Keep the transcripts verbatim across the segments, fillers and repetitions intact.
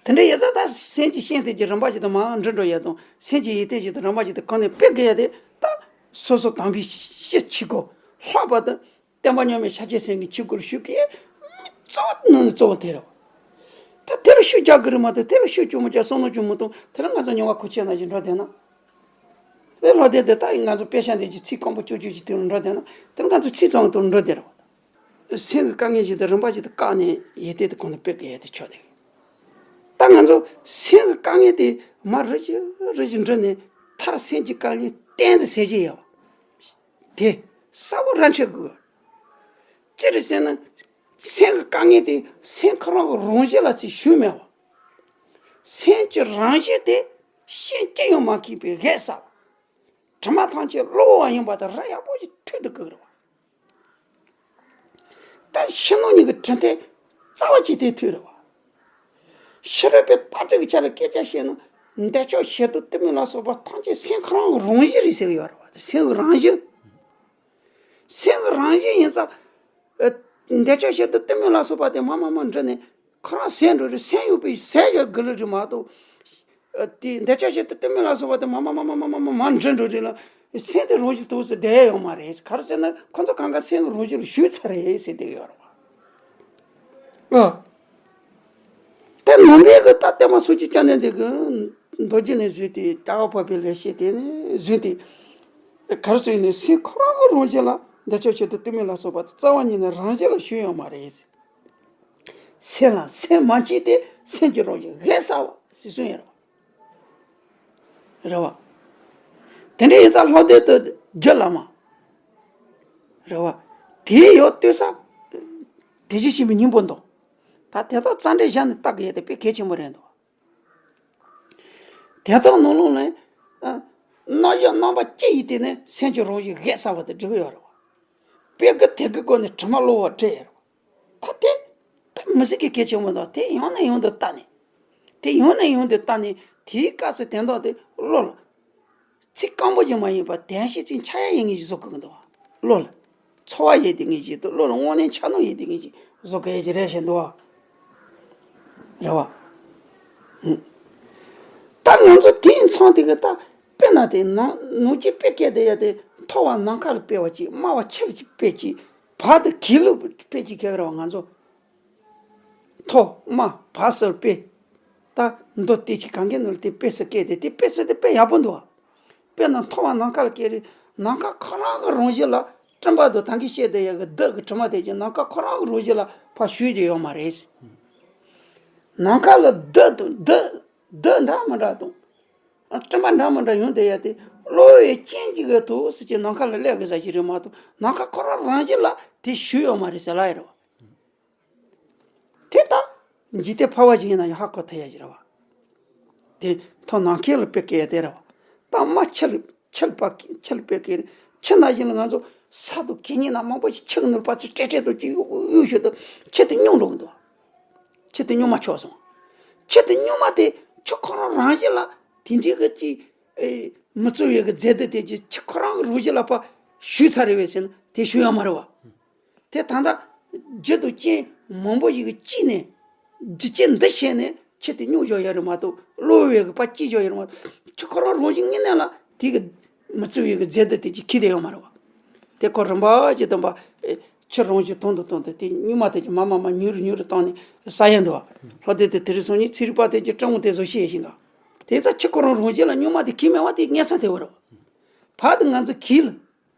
དེ་འདྲ་ཡིན་ཙང་ད་སེམས་ཀྱི་ཤེས་དེ་ཀྱི་རིམ་པ་ཞིག་ཏུ་མར་འགྲོ་འགྲོ་ཡ་དང་སེམས་ཀྱི་ཡིད་བརྟན་ཞིག་ཏུ་རིམ་པ་ཞིག་ཏུ་གང་ནས་སྤེལ་དགོས་ཡ་དེ་ད་སོ་སོ་དམ་པའི་ཕྱིར་གྱི་སྒོ་ལྷག་པར་དུ་བསྟན་པ་རྙིང་མའི་ཕྱག་རྒྱའི་སེམས་ཀྱི་ཆོས་སྒོར་ཞུགས་ཀྱི་གཙོ་བོ་ནང་ནས་གཙོ་བོ་དེ་རེད། ད་དེ་ལ་ཤུགས་རྒྱག་གི་རེད་མ་གཏོགས་དེ་ལ་ཤུགས་ཅུང་མི་རྒྱག་བསམ་བློ་ཅུང་མི་གཏོང་དེ་ལ་ང་ཚོ་མྱོང་བ་ཁོ་ཆེ་ན་ཞིག་འགྲོ་བསྡད་ན། དེ་ལྷོད་དེ་དེ་ལྟ་ཡི་ང་ཚོ་དཔེ་ཆ་འདི་ཀྱི་ཚིག་སྐམ་པོ་ཅོ་ཅོ་ཅིག་དེ་ལ་འགྲོ་བསྡད་ན་དེ་ལ་ང་ཚོ་ཚིག་ཙམ་དུ་འགྲོ་བསྡད་རེད་བ། སེམས་ཀྱི་དཀའ་ངལ་ཞིག་དང་རིམ་པ་ཞིག་ཏུ་བཀག་ནས་ཡིད་བརྟན་དུ་གོང་དུ་སྤེལ་དགོས་ཡ་དེ་ཆོག་དེ། ད་ང་ཚོ་སེམས་ཀྱི་དཀའ་ངལ་དེ་མར་རི་ཞིག་རི་ཞིག་འགྲོ་ནས་མཐར་སེམས་ཀྱི་དཀའ་ངལ་གཏན་དུ་ཟད་ཀྱི་ཡོད་བ། དེ་གསལ་པོ་ར་འཕྲོད་དགོས། ཅི་རེད་ཟེར་ན། སེམས་ཀྱི་དཀའ་ངལ་དེ་སེམས་ཁོ་རང་གི་རང་བཞིན་ལ་ཚིག་ཞུ་མེད་བ། སེམས་ཀྱི་རང་བཞིན་དེ་ཤེས་ཀྱི་ཡང་མ་མཁས་པའི་གེགས་བསལ་བ། དྲི་མ་ཐམས་ཅད་གློ་བུར་བ་ཡིན་པ་དང་ར་ཡག་པོ་ཞིག་ཐོས་དུ་བཀོད་རེད་བ། ད་ཕྱི་ནང་གཉིས་ཀྱི་དྲི་མཐས་རྩ་བ་གཅིག་ཏུ་ཐོས་རེད་བ། ཕྱི་རོལ་པའི་རྟགས་སྒྲ་གི་ཆ་ལ་སྐད་ཆ་བཤད་ན་འདོད་ཆགས་ཞེ་སྡང་གཏི་མུག་ལ་སོགས་པ་ཐམས་ཅད་སེམས་ཁོ་རང་གི་རང་བཞིན་རེད་ཟེར་གྱི་ཡོད་རེད་བ། སེམས་ཀྱི་རང་བཞིན། སེམས་ཀྱི་རང་བཞིན་ཡིན་ཙང་། ཨ། འདོད་ཆགས་ཞེ་སྡང་གཏི་མུག་ལ་སོགས་པ་དེ་མ་མ་མ་འདྲི་ནས་ཁོ་རང་ཟད་འགྲོ་རེད། སེམས་ཡོད་པའི་ཟད་ཡོད་དགོས་ལ་རེད་མ་གཏོགས། ཨ། དེ་འདོད་ཆགས་ཞེ་སྡང་གཏི་མུག་ལ་སོགས་པ་དེ་མ་མ་མ་མ་མ་མ་མ་མ་འདྲི་འགྲོ་རེད་ལ། སེམས་དེ་རང་བཞིན་དུ་ཟེར་བསྡད་ཡོད་མ་རེད། ག་རེ་ཟེར་ན་ཁོ་ཚོ་གང་ག་སེམས་རང་བཞིན་ལ་ཞུགས་ཚར་རེད་ཟེར་བསྡད་ཡོད་རེད་བ། ཨ། དེ་ནང་པའི་གི་ད་བསྟན་པ་སངས་རྒྱས་བསྐྱངས་གནས་འདི་གི་མདོ་རྒྱུད་ནས་བཟུང་སྟེ་ལྟ་བ་འཕགས་པའི་ལེགས་བཤད་དེ་ནས་བཟུང་སྟེ། ག་རེ་ཟེར་ནས་སེམས་ཁོ་རང་གི་རང་བཞིན་ལ་འདོད་ཆགས་ཞེ་སྡང་གཏི་མུག་ལ་སོགས་པ་རྩ་བ་ཉིད་ནས་རང་བཞིན་ལ་ཞུགས་ཡོད་མ་རེད། སེམས་ལ་སེམས་མ་མཆིས་ཏེ་སེམས་ཀྱི་རང་བཞིན་གེགས་བསལ་བ་ཟེར་གསུངས་ཡོད་རེད་བ། རེད་བ། དེ་འདྲ་ཡིན་ཙང་ལྷོ་སྡེ་དུ་རྒྱུད་བླ་མ། རེད་བ། དེའི་ཡོད་ལྟོས་ས། དེ་ཅི་ཤེས་པའི་སྙིང་པོ་འདུག་ད་དེ་དག་རྩ་འགྲེལ་བཞག་ནས་བལྟ་དགོས་ཡ་དེ་དཔེ་གལ་ཆེན་པོ་རེད་འདུག་དེ་དག་ནང་ལོགས་ནས། ཨ། རྣམ་གཞག་རྣམ་པ་སྤྱི་ཡི་སྟེང་ནས་སེམས་ཀྱི་རང་བཞིན་གེགས་བསལ་བ་དེ་འགྲིག་གི་ཡོད་རེད་བ། དཔེ་དགུ་དེ་དགུ་སྐོར་ནས་དྲི་མ་གློ་བུར་བ་བྲལ་ཡོད་རེད་བ། ད་དེ། དཔེ་མི་སྲིད་ཀྱི་གལ་ཆེན་པོ་འདུག་དེ་ཡང་ནས་ཡང་དུ་བལྟ་ནས། དེ་ཡང་ནས་ཡང་དུ་བལྟ་ནས་དེའི་སྐབས་སུ་དོན་དག་དེ་བློ་ལ། ཚིག་སྐམ་པོ་ཞིག་མ་ཡིན་པར་དོན་གཞི་ཚིག་འཆར་ཡ་ཡིན་ངེས་ཤིག་བཟོ་དགོས་ཀྱི་འདུག་བ། བློ་ལ། འཚོ་བ་ཡིན་དེ་ངེས་ཤིག་འདུག་བློ་ལ་དངོས་གནས་འཆར་སྣང་ཡིན་དེ་ངེས་ཤིག་བཟོ་དགོས་ཡ་ཅིག་རེད་བཞིན་འདུག་བ། རེད་བ། ཧུམ། ད་ང་ཚོ་དེ་ཡིན་ཚང་དེ་གི་ད་དཔེར་ན་དེ་ནང་ནང་གི་དཔེ་སྐད་དེ་ཡ་དེ་མཐོ་བ་ནམ་མཁའ་ལ་སྤེལ་བ་ཅིག་དམའ་བ་ཆུ་ལ་ཅིག་སྤེལ་ཅིག་བར་དུ་གྱེས་ལུགས་སྤེལ་ཅིག་གེ་རེད་བ་ང་ཚོ། མཐོ་དམའ་བར་གསུམ་སྤེལ། ད་མདོ་སྡེ་ཆེན་གང་གི་ནང་ལ་དེ་སྤེལ་ས་སྐད་དེ་དེ་སྤེལ་ས་དེ་དཔེ་ཡག་པོ་འདུག་བ། དཔེར་ན་མཐོ་བ་ནམ་མཁའ་ལ་སྐྱེ་རེད། ནམ་མཁའ་ཁོ་རང་གི་རང་བཞིན་ལ་སྤྲིན་པ་དང་ད་གིན་བཤད་བསྡད་ཡ་གི་རྡུལ་གི་དྲི་མ་དེ་ཀྱང་ནམ་མཁའ་ཁོ་རང་གི་རང་བཞིན་ལ་ཕར་ཞུགས་ཀྱི་ཡོད་མ་རེད། ནམ་མཁའ་ལ་རྡུལ་དང་རྡུལ་རྡུལ་འདྲ་མི་འདྲ་དང་། སྤྲིན་པ་འདྲ་མི་འདྲ་ཡོང་བསྡད་ཡ་དེ་གློ་བའི་རྐྱེན་གྱིས་གི་ཐོག་སི་ཅི་ནམ་མཁའ་ལ་སླེབས་གི་ཟ་ཞིག་རེད་མ་གཏོགས་ནམ་མཁའ་ཁོ་རང་རང་བཞིན་ལ་དེ་ཞུགས་ཡོད་མ་རེད་ཟེར་ལབ་ཡ་རེད་བ། དེ་ལྟ། འཇིག་རྟེན་ཕལ་བ་ཞིག་ཡིན་ན་ཡང་ཧ་གོ་ཐུབ་ཡ་ཞིག་རེད་བ། དེ་མཐོ་ནམ་མཁའ་ལ་དཔེ་བཀལ་ཡ་དེ་རེད་བ། ད་དམའ་ཆུ་ལ་ཆུ་ལ་དཔེ་ཆུ་ལ་དཔེ་བཀལ་ཆུ་ནང་བཞིན་ལ་ང་ཚོ་ས་དང་གད་སྙིགས་སྣ་མང་པོ་ཞིག་ཆུ་གི་ནང་ལ་ཕར་ཚུར་བྲེལ་བྲེལ་དུ་ཅིག་གཡུག་གཡུག་ཞོར་དུ་ཆུ་དེ་སྙོམས་འགྲོ་གི་འདུག་ཆུ་དེ་སྙོམས་མ་ཆོག་སོང་། ཆུ་དེ་སྙོམས་མ་དེ་ཆུ་ཁོ་རང་རང་བཞིན་ལ་དེ་འདྲའི་གི་ཅིག་ཨེ། མི་གཙོ་བའི་གི་རྫས་འདི་དེ་ཅིག་ཆུ་ཁོ་རང་གི་རང་བཞིན་ལ་ཕར་ཞུགས་ཚར་རེད་བས་ཟེར་ན་དེ་ཞུགས་ཡོད་མ་རེད་བ། དེ་ད་ལྟ་རྒྱུ་དང་རྐྱེན་མང་པོ་ཞིག་གིས་བསྐྱིས་ནས་རྒྱུ་རྐྱེན་འདི་བྱས་ནས་ཆུ་དེ་སྙོམས་བཞག་ཡོད་རེད་མ་གཏོགས་གློ་བའི་གི་ཕར་བསྐྱིས་བཞག་ཡོད་རེད་མ་གཏོགས་ཆུ་ཁོ་རང་རང་བཞིན་དངོས་གནས་ལ་དེ་གི་མི་གཙོ་བའི་གི་རྫས་འདི་དེ་ཅིག་འཁྱེར་བསྡད་ཡོད་མ་རེད་བ། དེ་ཁོ་རིམ་པ་ཅིག་བཏང་པ། ཨེ། ཆུ་རང་བཞིན་དོན་དུ་བཏང་སྟེ་དེ་སྙོམས་མ་དེ་ཅིག་མ་མ་མ་ཉུང་རུ་ཉུང་རུ་བཏང་ནས་ཟ་ཡ་འདུག་བ། ལྷོ་སྡེ་དེ་དེ་རིང་སང་ཉིན་ཚན་རིག་པ་དེ་ཅིག་སྤྲང་བོ་དེ་ཚོ་བཤད་བཞིན་ག་དེ་ཚ་ཆུ་ཁོ་རང་རང་བཞིན་ལ་སྙོམས་མ་དེ་འཁྱེར་མེད་བ་དེ་ངན་ས་དེ་བ་རེད་བ། བར་དུ་ང་ཚོ་གྱེས་ལ།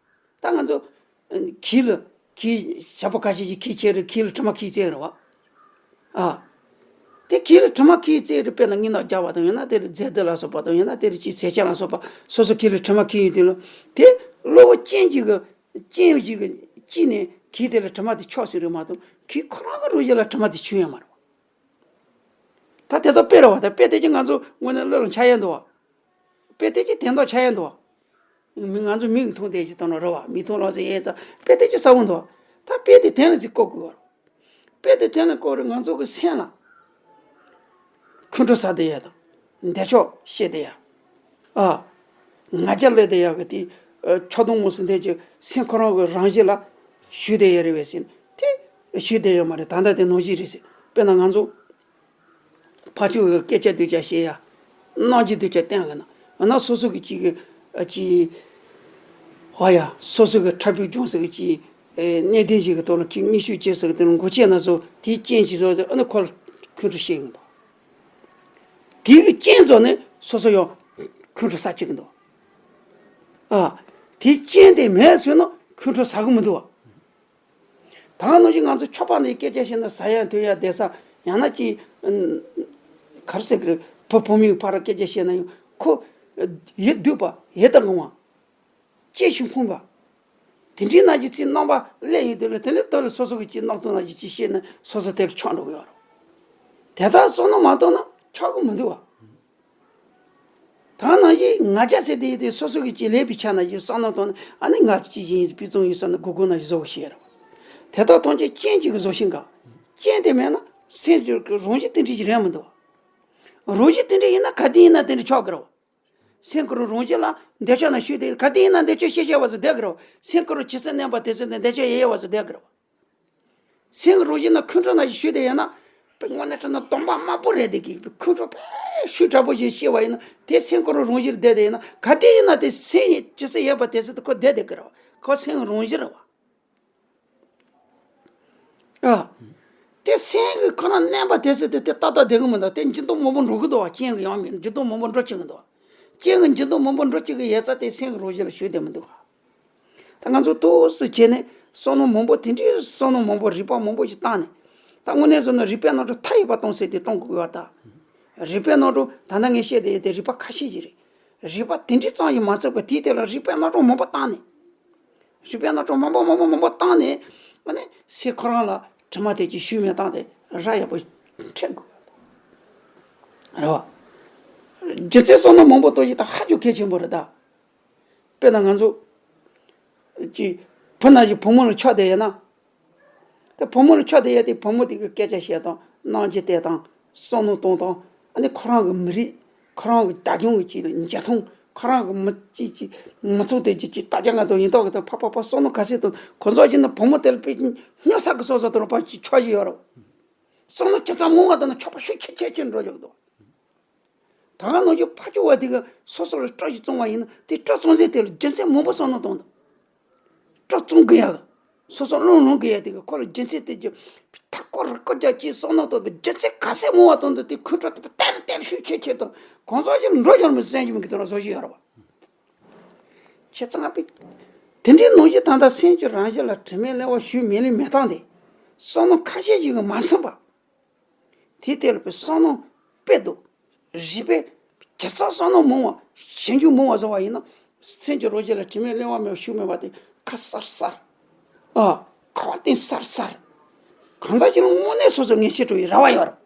ད་ང་ཚོ། གྱེས་ལ། གྱེས་ཞག་པོ་ཁ་ཤས་ཤིག་གྱེས་ཁྱེར་རེད། གྱེས་ལ་དྲི་མ་ཁྱེར་རྩེ་རེད་བ། ཨ། དེ་གྱེས་ལ་དྲི་མ་ཁྱེར་རྩེ་རེད། དཔེར་ན་སྙིང་ནད་རྒྱག་པ་དང་ཡང་ན་དེ་རུ་རྫས་འདི་ལ་སོགས་པ་དང་ཡང་ན་དེ་རུ་ཅིག་ཟས་སྤྱོད་ལ་སོགས་པ་སོ་སོ་གྱེས་ལ་དྲི་མ་ཁྱེར་ཡོང་དུས་ལ། དེ་གློ་བུར་རྐྱེན་ཞིག་གི་རྐྱེན་ཞིག་གིས་བསྐྱིས་ནས་གྱེས་དེ་ལ་དྲི་མ་དེ་ཆགས་ཟིན་རེད་མ་གཏོགས་གྱེས་ཁོ་རང་གི་རང་བཞིན་ལ་དྲི་མ་དེ་བྱུང་ཡོད་མ་རེད་བ། ད་དེ་དག་དཔེ་རེད་བ། ད་དཔེ་དེ་ཅིག་ང་ཚོ་དངོས་གནས་བློ་ལ་འཆར་ཡ་འདུག་བ། དཔེ་དེ་ཅིག་དོན་དག་འཆར་ཡ་འདུག་བ། མི་ང་ཚོ་མིག་མཐོང་དེ་ཅིག་བཏང་ན་རེད་བ། མིག་མཐོང་ལོག་ཟེར་ཡས་ཙང་དཔེ་དེ་ཅིག་གསལ་བོ་འདུག་བ། ད་དཔེ་དེ་དོན་ལ་ཅིག་བཀོད་དགོས་བ། དཔེ་དེ་དོན་ལ་བཀོད་རེད། ང་ཚོ་གི་སེམས་ལ་ཁོང་ཁྲོ་ཟ་བསྡད་ཡ་དང་འདོད་ཆགས་སྐྱེ་བསྡད་ཡ། ཨ། ང་རྒྱལ་སླེབས་བསྡད་ཡག་གི་དེ། ཨ། ཆགས་སྡང་ངོ་སོ་འདི་ཅིག་སེམས་ཁོ་རང་གི་རང་བཞིན་ལ་ཞུགས་བསྡད་ཡོད་རེད་པས་ཟེར་ན་དེ་ཞུགས་བསྡད་ཡོད་མ་རེད། ད་ལྟ་དེ་ནང་བཞིན་རེད་ཟེར། དཔེར་ན་ང་ཚོ་ ཕར་ཕྱོགས་ཀྱི་སྐད་ཆ་སྡུག་ཅག་བཤད་ཡ། རྣམ་འགྱུར་སྡུག་ཅག་བསྟན་གི་ན། འོ་ན་སོ་སོ་གི་ཅིག་གི་ཨ་ཅིག་ཧ་ཡ་སོ་སོ་གི་ཕྲ་ཕུགས་ཅུང་ཟད་ཀྱི་ཅིག་ཨེ་གནད་དོན་ཞིག་གི་ཐོག་ལ་ཁྱེད་མིག་ཤུགས་ཅིག་ཟེར་གི་དེ་ལ་མགོ་ཆས་ན་བཟོ་དེའི་རྐྱེན་ཞིག་བཟོ་ཟེར། ཨ་ནི་ཁོ་ལ་ཁོང་ཁྲོ་ཤེས་གི་འདུག་དེ་གི་རྐྱེན་བཟོ་ནས་སོ་སོ་ཡང་ཁོང་ཁྲོ་ཟ་བྱེད་གི་འདུག་ཨ། དེ་རྐྱེན་དེ་མེད་ཟེར་ན་ཁོང་ཁྲོ་ཟ་གི་མི་འདུག་བ། ད་ག་ནང་བཞིན་ང་ཚོ་ཆོས་པ་ནས་སྐད་ཆ་བཤད་ན་ཟ་ཡ་འཐུང་ཡ་བསྡད་ས། ཡང་ན་ཅིག་ཨུམ། ག་རེ་ཟེར་གི་རེད། བུ་བུ་མོའི་བར་སྐད་ཆ་བཤད་ན་ཡང་ཁོ་ཡིད་སྡུག་པ། ཡིད་དང་འོང་བ། སྐྱེ་ཞིང་ཕོངས་པ། དེ་འདྲའི་ནང་གི་ཚིག་རྣམ་པ་སླེབས་ཡོང་དུས་ལ། དེ་ལས་དོན་ལ་སོ་སོ་གི་ཅིག་རྣམ་རྟོག་ནང་བཞིན་ཅིག་བཤད་ན་སོ་སོ་དེར་ཆགས་འགྲོ་གི་ཡོད་རེད། དེ་དག་བསམ་བློ་མ་གཏོང་ན་ཆགས་གི་མི་འདུག་བ། ད་ནང་བཞིན་ང་རྒྱལ་ཟེར་དེ་ཡིན་དུས་སོ་སོ་གི་ཅིག་ལས་པའི་ཆ་ནང་བཞིན་བསམ་བློ་གཏོང་ན། ཨ་ནི་ང་ཅིག་ཡིན། དཔེ་ཙམ་ཡིན་བསམ་ན་སྒུག་སྒུག་ནང་བཞིན་བཟོ་བ་ཤེས་རེད་བ། དེ་དག་ཐམས་ཅད་རྐྱེན་གཅིག་གིས་བཟོ་ཤེས་ག་རྐྱེན་དེ་མེད་ན་སེམས་ཀྱི་རང་བཞིན་དེ་འདྲ་ཞིག་རེད་མི་འདུག་བ། རང་བཞིན་དེ་འདྲ་ཡིན་ན་ག་དུས་ཡིན་ན་དེ་འདྲ་ཆགས་ཀྱི་རེད་བ། སེམས་ཁོ་རང་རང་བཞིན་ལ་འདོད་ཆགས་ནང་ཞུགས་ཏེ། ག་དུས་ཡིན་ན་འདོད་ཆགས་ཤེས་ཤེས་བ་ཚོ་བསྡད་ཀྱི་རེད་བ། སེམས་ཁོ་རང་ཇི་སྲིད་གནས་པ་དེ་སྲིད་དུ་འདོད་ཆགས་ཡལ་ཡལ་བ་ཚོ་བསྡད་ཀྱི་རེད་བ། སེམས་ཀྱི་རང་བཞིན་ན་ཁོང་ཁྲོ་ནང་བཞིན་ཞུགས་བསྡད་ཡོད་ན། དཔེ་དངོས་གནས་དྲང་གནས་གདོང་པ་དམར་པོ་རེད་དེ་གི། ཁོང་ཁྲོ་དཔེ་ཤུགས་དྲག་པོ་ཞིག་སྐྱེས་པ་ཡིན་ན། དེ་སེམས་ཁོ་རང་རང་བཞིན་བསྡད་བསྡད་ཡིན་ན། ག་དུས་ཡིན་ན་དེ་སེམས་ཇི་སྲིད་ཡལ་བ་དེ་སྲིད་དུ་ཁོ་བསྡད་བསྡད་ཀྱི་རེད་བ། ཁོ་སེམས་རང་བཞིན་རེད་བ། ཨ། དེ་སེམས་ཀྱི་ཁོ་རང་གནས་པ་དེ་སྲིད་དུ་དེ་ཏག་ཏག་བསྡད་ཀྱི་མི་འདུག་དེ་འགྱུར་ལྡོག་མང་པོ་འགྲོ་གི་འདུག་བ། རྐྱེན་གྱི་ཡང་མིན། འགྱུར་ལྡོག་མང་པོ་འགྲོ་བྱེད་ཀྱི་འདུག་བ། རྐྱེན་གྱི་འགྱུར་ལྡོག་མང་པོ་འགྲོ་བྱེད་ཀྱི་ཡོད་ཙང་དེ་སེམས་ཀྱི་རང་བཞིན་ལ་ཞུགས་བསྡད་མི་འདུག་བ། ད་ང་ཚོ་ཏོག་ཙམ་བྱས་ནས་བསམ་བློ་མང་པོ་དེ་འདྲའི་བསམ་བློ་མང་པོ་རིགས་པ་མང་པོ་ཞིག་བཏང་ནས། ད་དངོས་གནས་བཟོ་ན་རིགས་པའི་རྣམ་གྲངས་མཐའ་ཡས་པ་གཏོང་ཟེར་དེ་གཏོང་དགོས་པ། ད་རིགས་པའི་རྣམ་གྲངས་ད་ལྟ་ངས་བཤད་དེ་ཡོད་དེ་རིགས་པ་ཁ་ཤས་ཤིག་རེད། རིགས་པ་དེ་འདྲའི་ཙམ་ཞིག་མ་ཚད་པར་དེའི་སྟེང་ལ་རིགས་པའི་རྣམ་གྲངས་མང་པོ་བཏང་ནས། རིགས་པའི་རྣམ་གྲངས་མང་པོ་མང་པོ་མང་པོ་བཏང་ནས། ཨ་ནི་སེམས་ཁོ་རང་ལ་དྲི་མ་དེ་ཅིག་ཞུགས་མེད་བཏང་སྟེ་ར་ཡག་པོ་འཕྲད་དགོས། རེད་བ། སྒྱུ་རྩལ་བསམ་བློ་མང་པོ་གཏོང་ཞིག་ད་ཧ་ཅང་གལ་ཆེན་པོ་རེད་ད། དཔེར་ན་ང་ཚོ་ཅིག་བུ་ནང་བཞིན་བུ་མོ་ལ་ཆགས་བསྡད་ཡོད་ན། དེ་བུ་མོ་ལ་ཆགས་བསྡད་ཡོད་དེ་བུ་མོ་དེ་གི་སྐད་ཆ་བཤད་སྟངས། རྣམ་འགྱུར་སྟོན་སྟངས། བསམ་བློ་གཏོང་སྟངས། ཨ་ནི་ཁོ་རང་གི་མི་རིགས། ཁོ་རང་གི་བདག་སྐྱོང་གི་ཅིག་འཇོན་ཐང་། ཁོ་རང་གི་མི་ཅིག་ཅིག་མི་ཚོགས་དེ་ཅིག་ཅིག་དྲ་རྒྱ་ང་དང་ཡིན་མདོག་གི་དང་ཕ་ཕ་ཕ་བསམ་བློ་ག་ཚོད་གཏོང་། གང་ཟག་ཅིག་ནི་བུ་མོ་དེ་ལ་དཔེ་སྨྱོ་ས་གི་བཟོ་བཟོ་དང་ཕ་ཅིག་ཆགས་བཞིན་ཡོད་རེད། བསམ་བློ་ཇི་ཙམ་མང་བ་དང་ན་ཆགས་པ་ཤུགས་ཆེ་ཆེ་ཆེ་འགྲོ་བཞིན་འདུག་ད་ག་ནང་བཞིན་ཕ་ཆུང་བ་དེ་གི་སོ་སོ་ལ་སྤྲོ་ཞིག་བཙོང་བ་ཡིན་ན། དེ་སྤྲོ་བཙོང་ཚད་དེ་ལ་རྒྱུ་མཚན་མང་པོ་བསམ་བློ་གཏོང་དང་། སྤྲོ་བཙོང་གི་ཡ། སོ་སོ་བློ་ལོངས་གི་ཡ་དེ་གི་ཁོ་ལ་རྒྱུ་མཚན་དེ་གི་མཐའ་སྐོར་རི་སྐོར་རྒྱ་ཆེ་བསམ་བློ་གཏོང་དང་། རྒྱུ་མཚན་ག་ཚད་མང་བ་གཏོང་དང་། དེ་ཁོང་ཁྲོ་དེ་བརྟན་བརྟན་ཤུགས་ཆེ་ཆེ་དང་གང་ཟག་ཅིག་འགྲོ་ཤོར་མི་སེམས་ཀྱི་མི་དེ་རང་བཟོ་བཞིན་ཡོད་རེད་བ། ཁྱེད་ཚང་པས་དེ་འདྲའི་ནང་བཞིན་ད་ལྟ་སེམས་ཀྱི་རང་བཞིན་ལ་དྲི་མས་བསླད་པ་ཞུགས་མེད་ལས་མེད་སྟངས་དེ། བསམ་བློ་ཁ་ཤས་ཤིག་གིས་མ་ཚིམ་པ། དེའི་ཐད་ལ་དཔེ་བསམ་བློ་དཔེ་འདུག་རིགས་པས་ཇི་ཙམ་བསམ་བློ་མང་བ། ཞིབ་འཇུག་མང་བ་བཟོ་བ་ཡིན་ན། སེམས་ཀྱི་རང་བཞིན་ལ་དྲི་མས་བསླད་པ་མེད་པ་ཞུགས་མེད་པ་དེ་ཁ་གསལ་གསལ། ཨ། ཁ་བ་གཏིང་གསལ་གསལ། གང་ཟག་ཅིག་ལ་དངོས་གནས་སོ་སོ་ངེས་ཤེས་སྤྲོ་བའི་རེ་བ་ཡོད་རེད།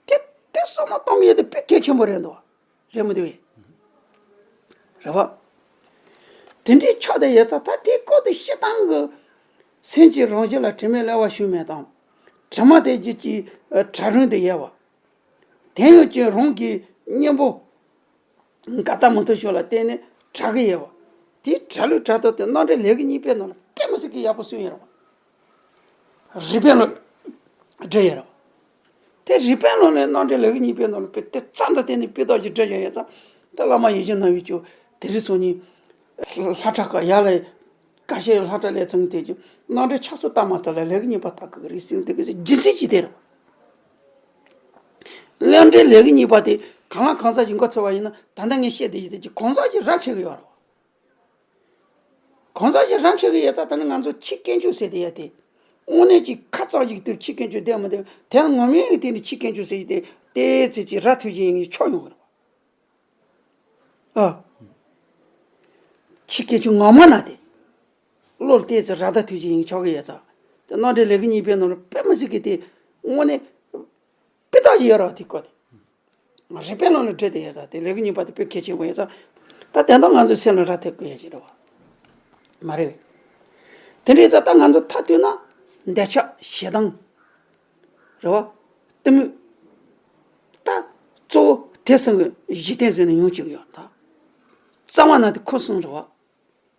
དེ་དེ་བསམ་བློ་གཏོང་གི་ཡོད་དེ་དཔེ་གལ་ཆེན་པོ་རེད་འདུག་རེད་མི་འདུག་བས། རེད་བ། དེ་འདྲའི་ཆགས་བསྡད་ཡོད་ཙང་ད་དེའི་སྐོར་དུ་བཤད་སྟངས་ཀྱི། སེམས་ཀྱི་རང་བཞིན་ལ་དྲི་མས་བསླད་པ་ཞུགས་མེད་དང་། དྲི་མ་དེ་རྒྱུད་ཀྱི་ཨ་དྲ་རུང་དུ་ཡལ་བ། དེ་ཡང་ཅིག་རང་གི་གཉེན་པོ་འགལ་ཟླ་མི་མཐུན་ཕྱོགས་ལ་བརྟེན་ནས་དྲག་གི་ཡོད་པ། དེའི་དྲག་ལུགས་དྲག་སྟངས་དེ་རྣམ་འགྲེལ་ལས་ཀྱི་གཉིས་པའི་ནང་ལ་དཔེ་མི་སྲིད་ཀྱི་ཡག་པོ་གསུངས་ཡོད་རེད་བ། རིགས་པའི་ལུགས་འགྲེལ་ཡོད་རེད་བ། དེ་རིགས་པའི་ལུགས་ལས་རྣམ་འགྲེལ་ལས་ཀྱི་གཉིས་པའི་ནང་ལ་དཔེ་དེ་རྩ་འདི་བརྟེན་ནས་དཔེ་དག་ཅིག་འགྲེལ་བཞག་ཡོད་ཙང་། ད་བླ་མ་ཡིད་བཞིན་ནོར་བུས་ཀྱང་དེ་རིང་སང་ཉིན་ལྷ་གྲྭ་ཁག་ཡར་ལ་ཀ་ཤའི་ལྷ་གྲྭ་ལས་ཚང་དེ་ཀྱི་རྣམ་འགྲེལ་ཕྱག་སྲོལ་བཏང་མ་ཐག་ལ་ལས་ཀྱི་གཉིས་པ་བཏགས་ཀྱི་རེད་ཟེར་དེ་གི་རྒྱུ་མཚན་ཅི་དེ་རེད། རྣམ་འགྲེལ་ལས་ཀྱི་གཉིས་པ་དེ་གང་ལ་གང་ཟག་ཅིག་མགོ་ཚོས་པ་ཡིན་ན། ད་ལྟ་ངས་བཤད་དེ་ཡི་དེ་ཀྱི་གང་ཟག་ཅིག་ར་འཕྲོད་ཀྱི་ཡོད་རེད། གང་ཟག་ཅིག་ར་འཕྲོད་ཀྱི་ཡོད་ཙང་། ད་ནི་ང་ཚོ་ཁྱི་སྐྱེས་མཆོག་ཟེར་དེ་ཡ་དེ། དངོས་གནས་ཀྱི་ཁ་རྩང་ཞིག་ཏུ་ཁྱི་སྐྱེས་མཆོག་བསྡད་མི་བསྡད། དེ་ངོ་མའི་གི་དེ་ནི་ཁྱི་སྐྱེས་མཆོག་ཟེར་ཡི་དེ་དེ་ཚེ་ཅིག་ར་ཐུག་བཞིན་ཡིན་ཆོག་ཡོང་གི་རེད་བ། ཨ། ཁྱི་སྐྱེས་མཆོག་ངོ་མ་ན་དེ། བློར་བལྟས་ཚེ་ར་ད་ཐུག་ཅིག་ཡིན་ཆོག་གི་ཡོད་ཙང་། དེ་རྣམ་འགྲེལ་ལས་ཀྱི་གཉིས་པའི་ནང་ལ་དཔེ་མི་སྲིད་ཀྱི་དེ་དངོས་གནས་དཔེ་དག་ཅིག་ཡོད་རེད་བ། དེ་སྐོར་དེ། རིགས་པའི་ལུགས་ལ་འགྲེལ་བསྡད་ཡོད་ཙང་། དེ་ལས་ཀྱི་གཉིས་པ་དེ་དཔེ་གལ་ཆེན་པོ་ཡོད་ཙང་། ད་དེ་འདྲ་ང་ཚོའི་སེམས་ལ་ར་ཐེབས་དགོས་ཡ་ཞིག་རེད་བ། མ་རེད། དེ་འདྲ་ཡིན་ཙང་ད་ང་ཚོ་མཐར་གཏུགས་ན་འདོད་ཆགས་ཞེ་སྡང་། རེད་བ། གཏི་མུག་ད་གཙོ་བོ་དེ་གསུམ་གྱི་གཞི་རྟེན་བཟོས་ནས་ཡོང་བཅུག་ཡོད་ད། རྩ་བ་ན་དེ་ཁོ་གསུམ་རེད་བ།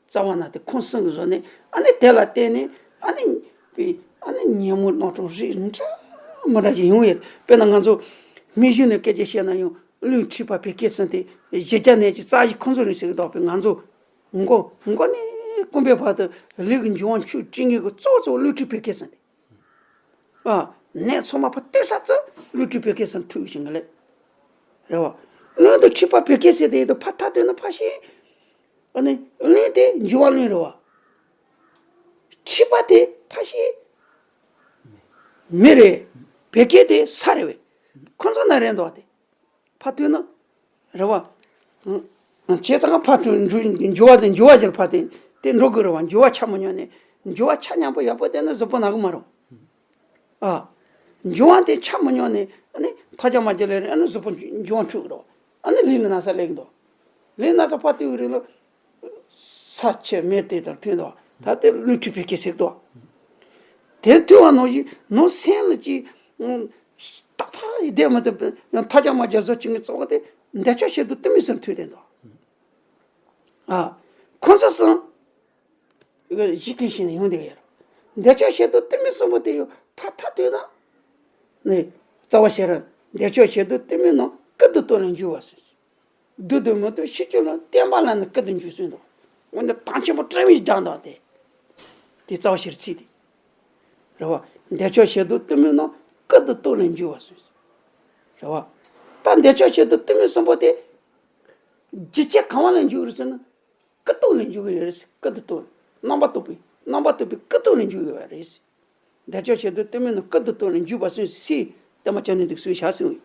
རྩ་བ་ན་དེ་ཁོ་གསུམ་གྱིས་བཟོས་ནས། ཨ་ནི་དེ་ལ་བརྟེན་ནས་ཨ་ནི་པའི་ཨ་ནི་ཉོན་མོངས་རྣམ་གྲངས་རིགས་འདྲ་ མི་འདྲ་ཞིག་ཡོང་ཡོད། དཔེར་ན་ང་ཚོ་མི་གཞི་ནས་སྐད་ཆ་བཤད་ན་ཡང་བློས་ཁྲིད་པ་བོད་སྐད་ཟེར་དེ་གཞི་རྒྱ་ནས་ཀྱི་རྩ་གཞི་ཁོང་ཚོ་རེད་ཟེར་གི་འདུག་པས། ང་ཚོ་མགོ་མགོ་ནས་རྐང་པའི་བར་དུ་ལུས་ཀྱི་འབྱུང་བ་ཆུ་སྤྲིན་གྱི་གཙོ་བོ་གཙོ་བོ་བློས་ཁྲིད་བོད་སྐད་ཟེར་དེ། ཨ། ནད་ཚང་མ་ཕར་ལྟོས་ས་ཙི་བློས་ཁྲིད་བོད་སྐད་ཟེར་ཐུག་བཞིན་གི་ལེ། རེད་བ། བློས་དུ་ཁྲིད་པ་བོད་སྐད་ཟེར་དེ་ཡོད་དུ་ཕར་ཐག་ཐོན་ན་ཕར་ཤེས། ཨ་ནི་བློས་དེ་འབྱུང་བ་བློས་རེད་བ། ཁྲིད་པ་དེ་ཕར་ཤེས། མི་རེད། བོད་སྐད་དེ་ས་རེད་བས། ཁོ་ཚོ་ན་རེད་འདུག་བ་དེ། ཕར་ཐོན་ན། རེད་བ། ཨང་། བྱས་ཙང་ཕར་ཐོན་འགྱུར་འགྱུར་བ་དེ་འགྱུར་བ་ཅིག་ཕར་ཐོན་དེ་འགྲོ་དགོས་རེད་བ། འགྱུར་བ་ཆ་མི་མྱོང་ནས་འགྱུར་བ་ཆ་མཉམ་པོ་ཡག་པོ་བསྡད་ན་གཟུགས་པོ་ན་གི་མ་རེད། ཨ། འགྱུར་བ་དེ་ཆ་མི་མྱོང་ནས་ཨ་ནི་ཐག་ཆ་མ་ཆོད་ལེ་རེད། ཨ་ནི་གཟུགས་པོ་འགྱུར་བ་འཁྲུག་གི་རེད་བ། ཨ་ནི་ལུས་ལ་ན་ཚ་སླེབས་ཀྱི་འདུག་ལུས་ན་ཚ་ཕར་ཐོན་གི་རེད་ལ། ས་ཆུ་མེ་དེ་དང་མཐུན་འདུག་ད་དེ་བློས་ཁྲིད་བོད་སྐད་ཟེར་གི་འདུག་དེ་ཐོས་པ་ནང་བཞིན་ནང་སེམས་ལ་ཅིག་ཏག་ཏག་ཡིན་བསྡད་མ་ཐུབ། ཡང་ཐག་ཆ་མ་ཆོད་བཟོ་བྱེད་མཁན་གཙོ་བོ་དེ་འདོད་ཆགས་ཞེ་སྡང་གཏི་མུག་གསུམ་ཐོན་བསྡད་འདུག་ཨ། ཁོ་ཚོ་གསུམ་གཞི་རྟེན་བྱས་ནས་ཡོང་བསྡད་ཡོད་རེད། འདོད་ཆགས་ཞེ་སྡང་གཏི་མུག་གསུམ་པོ་དེ་ཡང་ཕར་ཐག་ཐོན་ན། ནི་རྩ་བ་ཤེས་རབ་འདོད་ཆགས་ཞེ་སྡང་གཏི་མུག་རྣམས་ཀུན་ཏུ་བཏོན་ནས་འཇུག་པར་གསུངས། བདུད་འདུལ་མི་འདུལ་ཕྱི་སྐྱོང་ལ། བསྟན་པ་ལ་ནི་ཀུན་ཏུ་འཇུག་གསུངས་འདུག་འོ་ན་དང་ཆེན་པོ་དྲི་མེད་བསྒྲགས་འདུག་སྟེ། དེ་རྩ་བ་ཤེས་རབ་ཚིག་དེ། རེད་བ། འདོད་ཆགས་ཞེ་སྡང་གཏི་མུག་རྣམས་ཀུན་ཏུ་བཏོན་ནས་འཇུག་པར་གསུངས། རེད་བ། ད་འདོད་ཆགས་ཞེ་སྡང་གཏི་མུག་གསུམ་པོ་དེ། རྒྱུ་རྐྱེན་གང་བ་ལ་འཇུག་རེད་ཟེར་ན། ཀུན་རྟོག་ལས་འཇུག་གི་ཡོད་རེད། ཀུན་ཏུ་རྟོག་རྣམ་པར་རྟོག་པའི་རྣམ་པར་རྟོག་པའི་ཀུན་རྟོག་ལས་འཇུག་གི་ཡོད་རེད། འདོད་ཆགས་ཞེ་སྡང་གཏི་མུག་རྣམས་ཀུན་ཏུ་རྟོག་ལས་འཇུག་པར་གསུངས་སོ། བསྟན་པ་བཅོམ་ལྡན་འདས་ཀྱིས་གསུངས་བཞག་ཟིན།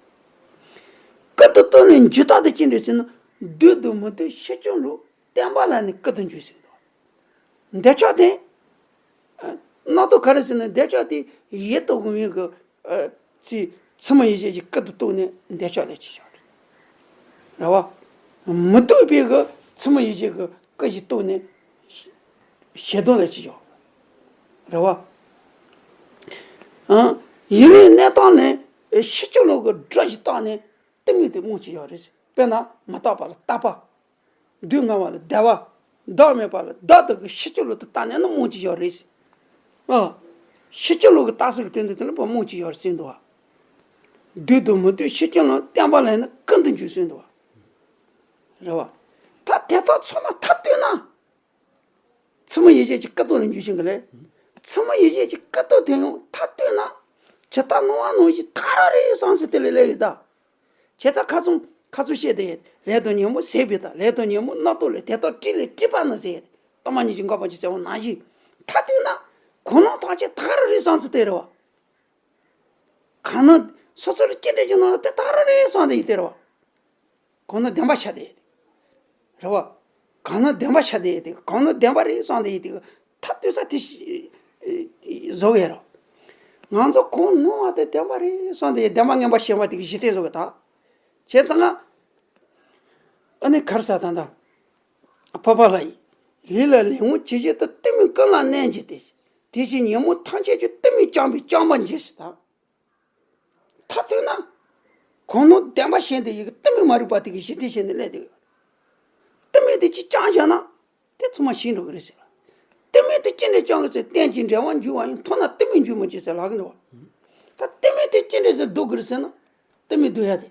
ཀུན་ཏུ་རྟོག་ལས་འཇུག་རྟགས་དེ་ཅི་འདྲ་ཟེར་ན། བདུད་འདུལ་མི་འདུལ་ཕྱི་སྐྱོང་ལུགས། བསྟན་པ་ལ་ནི་ཀུན་ཏུ་འཇུག་ཟེར་འདུག་འདོད་ཆགས་དེ། རྣམ་རྟོག་ག་རེ་ཟེར་ན། འདོད་ཆགས་དེ་ཡིད་དུ་འོང་བའི་གི། ཨ། ཚེ་ཚད་མ་ཡེ་ཤེས་ཀྱིས་ཀུན་ཏུ་རྟོག་ནས་འདོད་ཆགས་ལས་སྐྱེས་བཞག་རེད། རེད་བ། མི་རྟོག་པའི་གི་ཚད་མ་ཡེ་ཤེས་ཀྱིས་ཀུན་གྱིས་རྟོག་ནས་ཞེ་སྡང་ལས་སྐྱེས་བཞག་རེད་བ། ཨང་། ཡུལ་ལས་གནས་སྟངས་ནས་ཕྱི་སྐྱོང་ལུགས་ཀྱི་སྒྲོ་ཞིག་བཏགས་ནས་གཏི་མུག་དེ་རྨོངས་སྐྱེས་བཞག་རེད། དཔེར་ན་མི་རྟག་པ་ལ་རྟག་པ། སྡུག་བསྔལ་བ་ལ་བདེ་བ། བདག་མེད་པ་ལ་བདག་ལྟ་བུའི་ཕྱི་སྐྱོང་ལུགས་དེ་བཏགས་ནས་ནི་རྨོངས་ཀྱི་ཡོད་རེད། ཨ། ཕྱི་སྐྱོང་ལུགས་ཀྱི་རྟགས་གསལ་གྱི་སྟེང་དུ་དེ་ལ་རྨོངས་ཀྱི་ཡོད་རེད་ཟེར་འདུག་བ། བདུད་འདུལ་མི་འདུལ་ཕྱི་སྐྱོང་ལུགས། བསྟན་པ་ལ་ནི་ཀུན་ཏུ་འཇུག་ཟེར་འདུག་བ། རེད་བ། ད་དེ་དག་ཚང་མ་མཐར་གཏུགས་ན། ཚད་མ་ཡེ་ཤེས་ཀྱི་ཀུན་རྟོག་ལས་འཇུག་བཞིན་གྱི་ལས། ཚད་མ་ཡེ་ཤེས་ཀྱི་ཀུན་རྟོག་དེ་ཡང་མཐར་གཏུགས་ན། ཇི་ལྟར་སྣང་བ་ནང་བཞིན་ཐག་རིང་རིང་སོང་ཟེར་དེ་ལས་སླེབས་ཡོད་ད། བྱས་ཙང་ཁ་ཚོན་ཁ་ཚོན་བཤད་དེ་ཡོད། ལས་དང་ཉོན་མོངས་ཟད་པའི་རྟགས། ལས་དང་ཉོན་མོངས་རྣམ་རྟོག་ལས། དེ་དག་དྲི་ལས་སྲིད་པ་ནི་ཟེར་ཡོད། གཏོར་མ་ཉིད་ཀྱི་འགོག་པ་ཅེས་ཟེར་བ་ནང་བཞིན། མཐར་གཏུགས་ན། གོ་ལོང་ཐམས་ཅད་ཐག་རིང་རིང་སོང་ཟེར་དེ་རེད་བ། གང་སྣང་སོ་སོར་ཅི་འདྲ་ཅིག་སྣང་ན་དེ་ཐག་རིང་རིང་སོང་དེ་ཡོད་དེ་རེད་བ། གང་སྣང་བདེན་པ་ཆགས་དེ་ཡོད་དེ། རེད་བ། གང་སྣང་བདེན་པ་ཆགས་དེ་ཡོད་དེ། གང་སྣང་བདེན་པ་རེད་སོང་དེ་ཡོད་དེ། མཐར་གཏུགས་ས་དེ་ཞིག་བཟོ་གི་ཡོད་རེད། ང་ཚོ་གང་སྣང་བ་དེ་བདེན་པ་རེད་སོང་དེ་ཡོད། བདེན་པ་ངན་པ་ཞེན་པ་དེ་གི་གཞི་རྟེན་བཟོ་གི་ད། བྱས་ཙང་ང་། ཨ་ནི་གར་ས་དང་ད། འཕགས་པ་ལྷ་ཡིས། ལས་ལ་ལས་འོང་ཇི་བཞིན་དུ། གཏི་མུག་ཀུན་ལ་གནས་བགྱིས་ཏེ། དེ་བཞིན་ཉོན་མོངས་ཐམས་ཅད་ཀྱང་། གཏི་མུག་རྐྱང་པས་རྐྱང་པར་འཇིགས་ཤིག་ད། མཐར་གཏུགས་ན། གང་སྣང་བདེན་པ་ཞེན་དེ་ཡི་གི་གཏི་མུག་མ་རིག་པ་དེ་གི་གཞི་རྟེན་བྱས་ནས་སླེབས་དེ་ཡོད། གཏི་མུག་དེ་གཅིག་རྐྱང་བཞག་ན། དེ་ཚང་མ་ཞིག་འགྲོ་གི་རེད་ཟེར་ལ། གཏི་མུག་དེ་ཅི་འདྲ་རྐྱང་གི་ཟེར། རྟེན་ཅིང་འབྲེལ་བར་འགྱུར་བ་ཡིན། མཐོང་ན་གཏི་མུག་འགྱུར་མི་བྱེད་ཟེར་ལབ་གི་འདུག་བ། ད་གཏི་མུག་དེ་ཅི་འདྲ་ཟེར་བཟློག་གི་རེད་ཟེར་ན། གཏི་མུག་བཟློག་ཡ་དེ།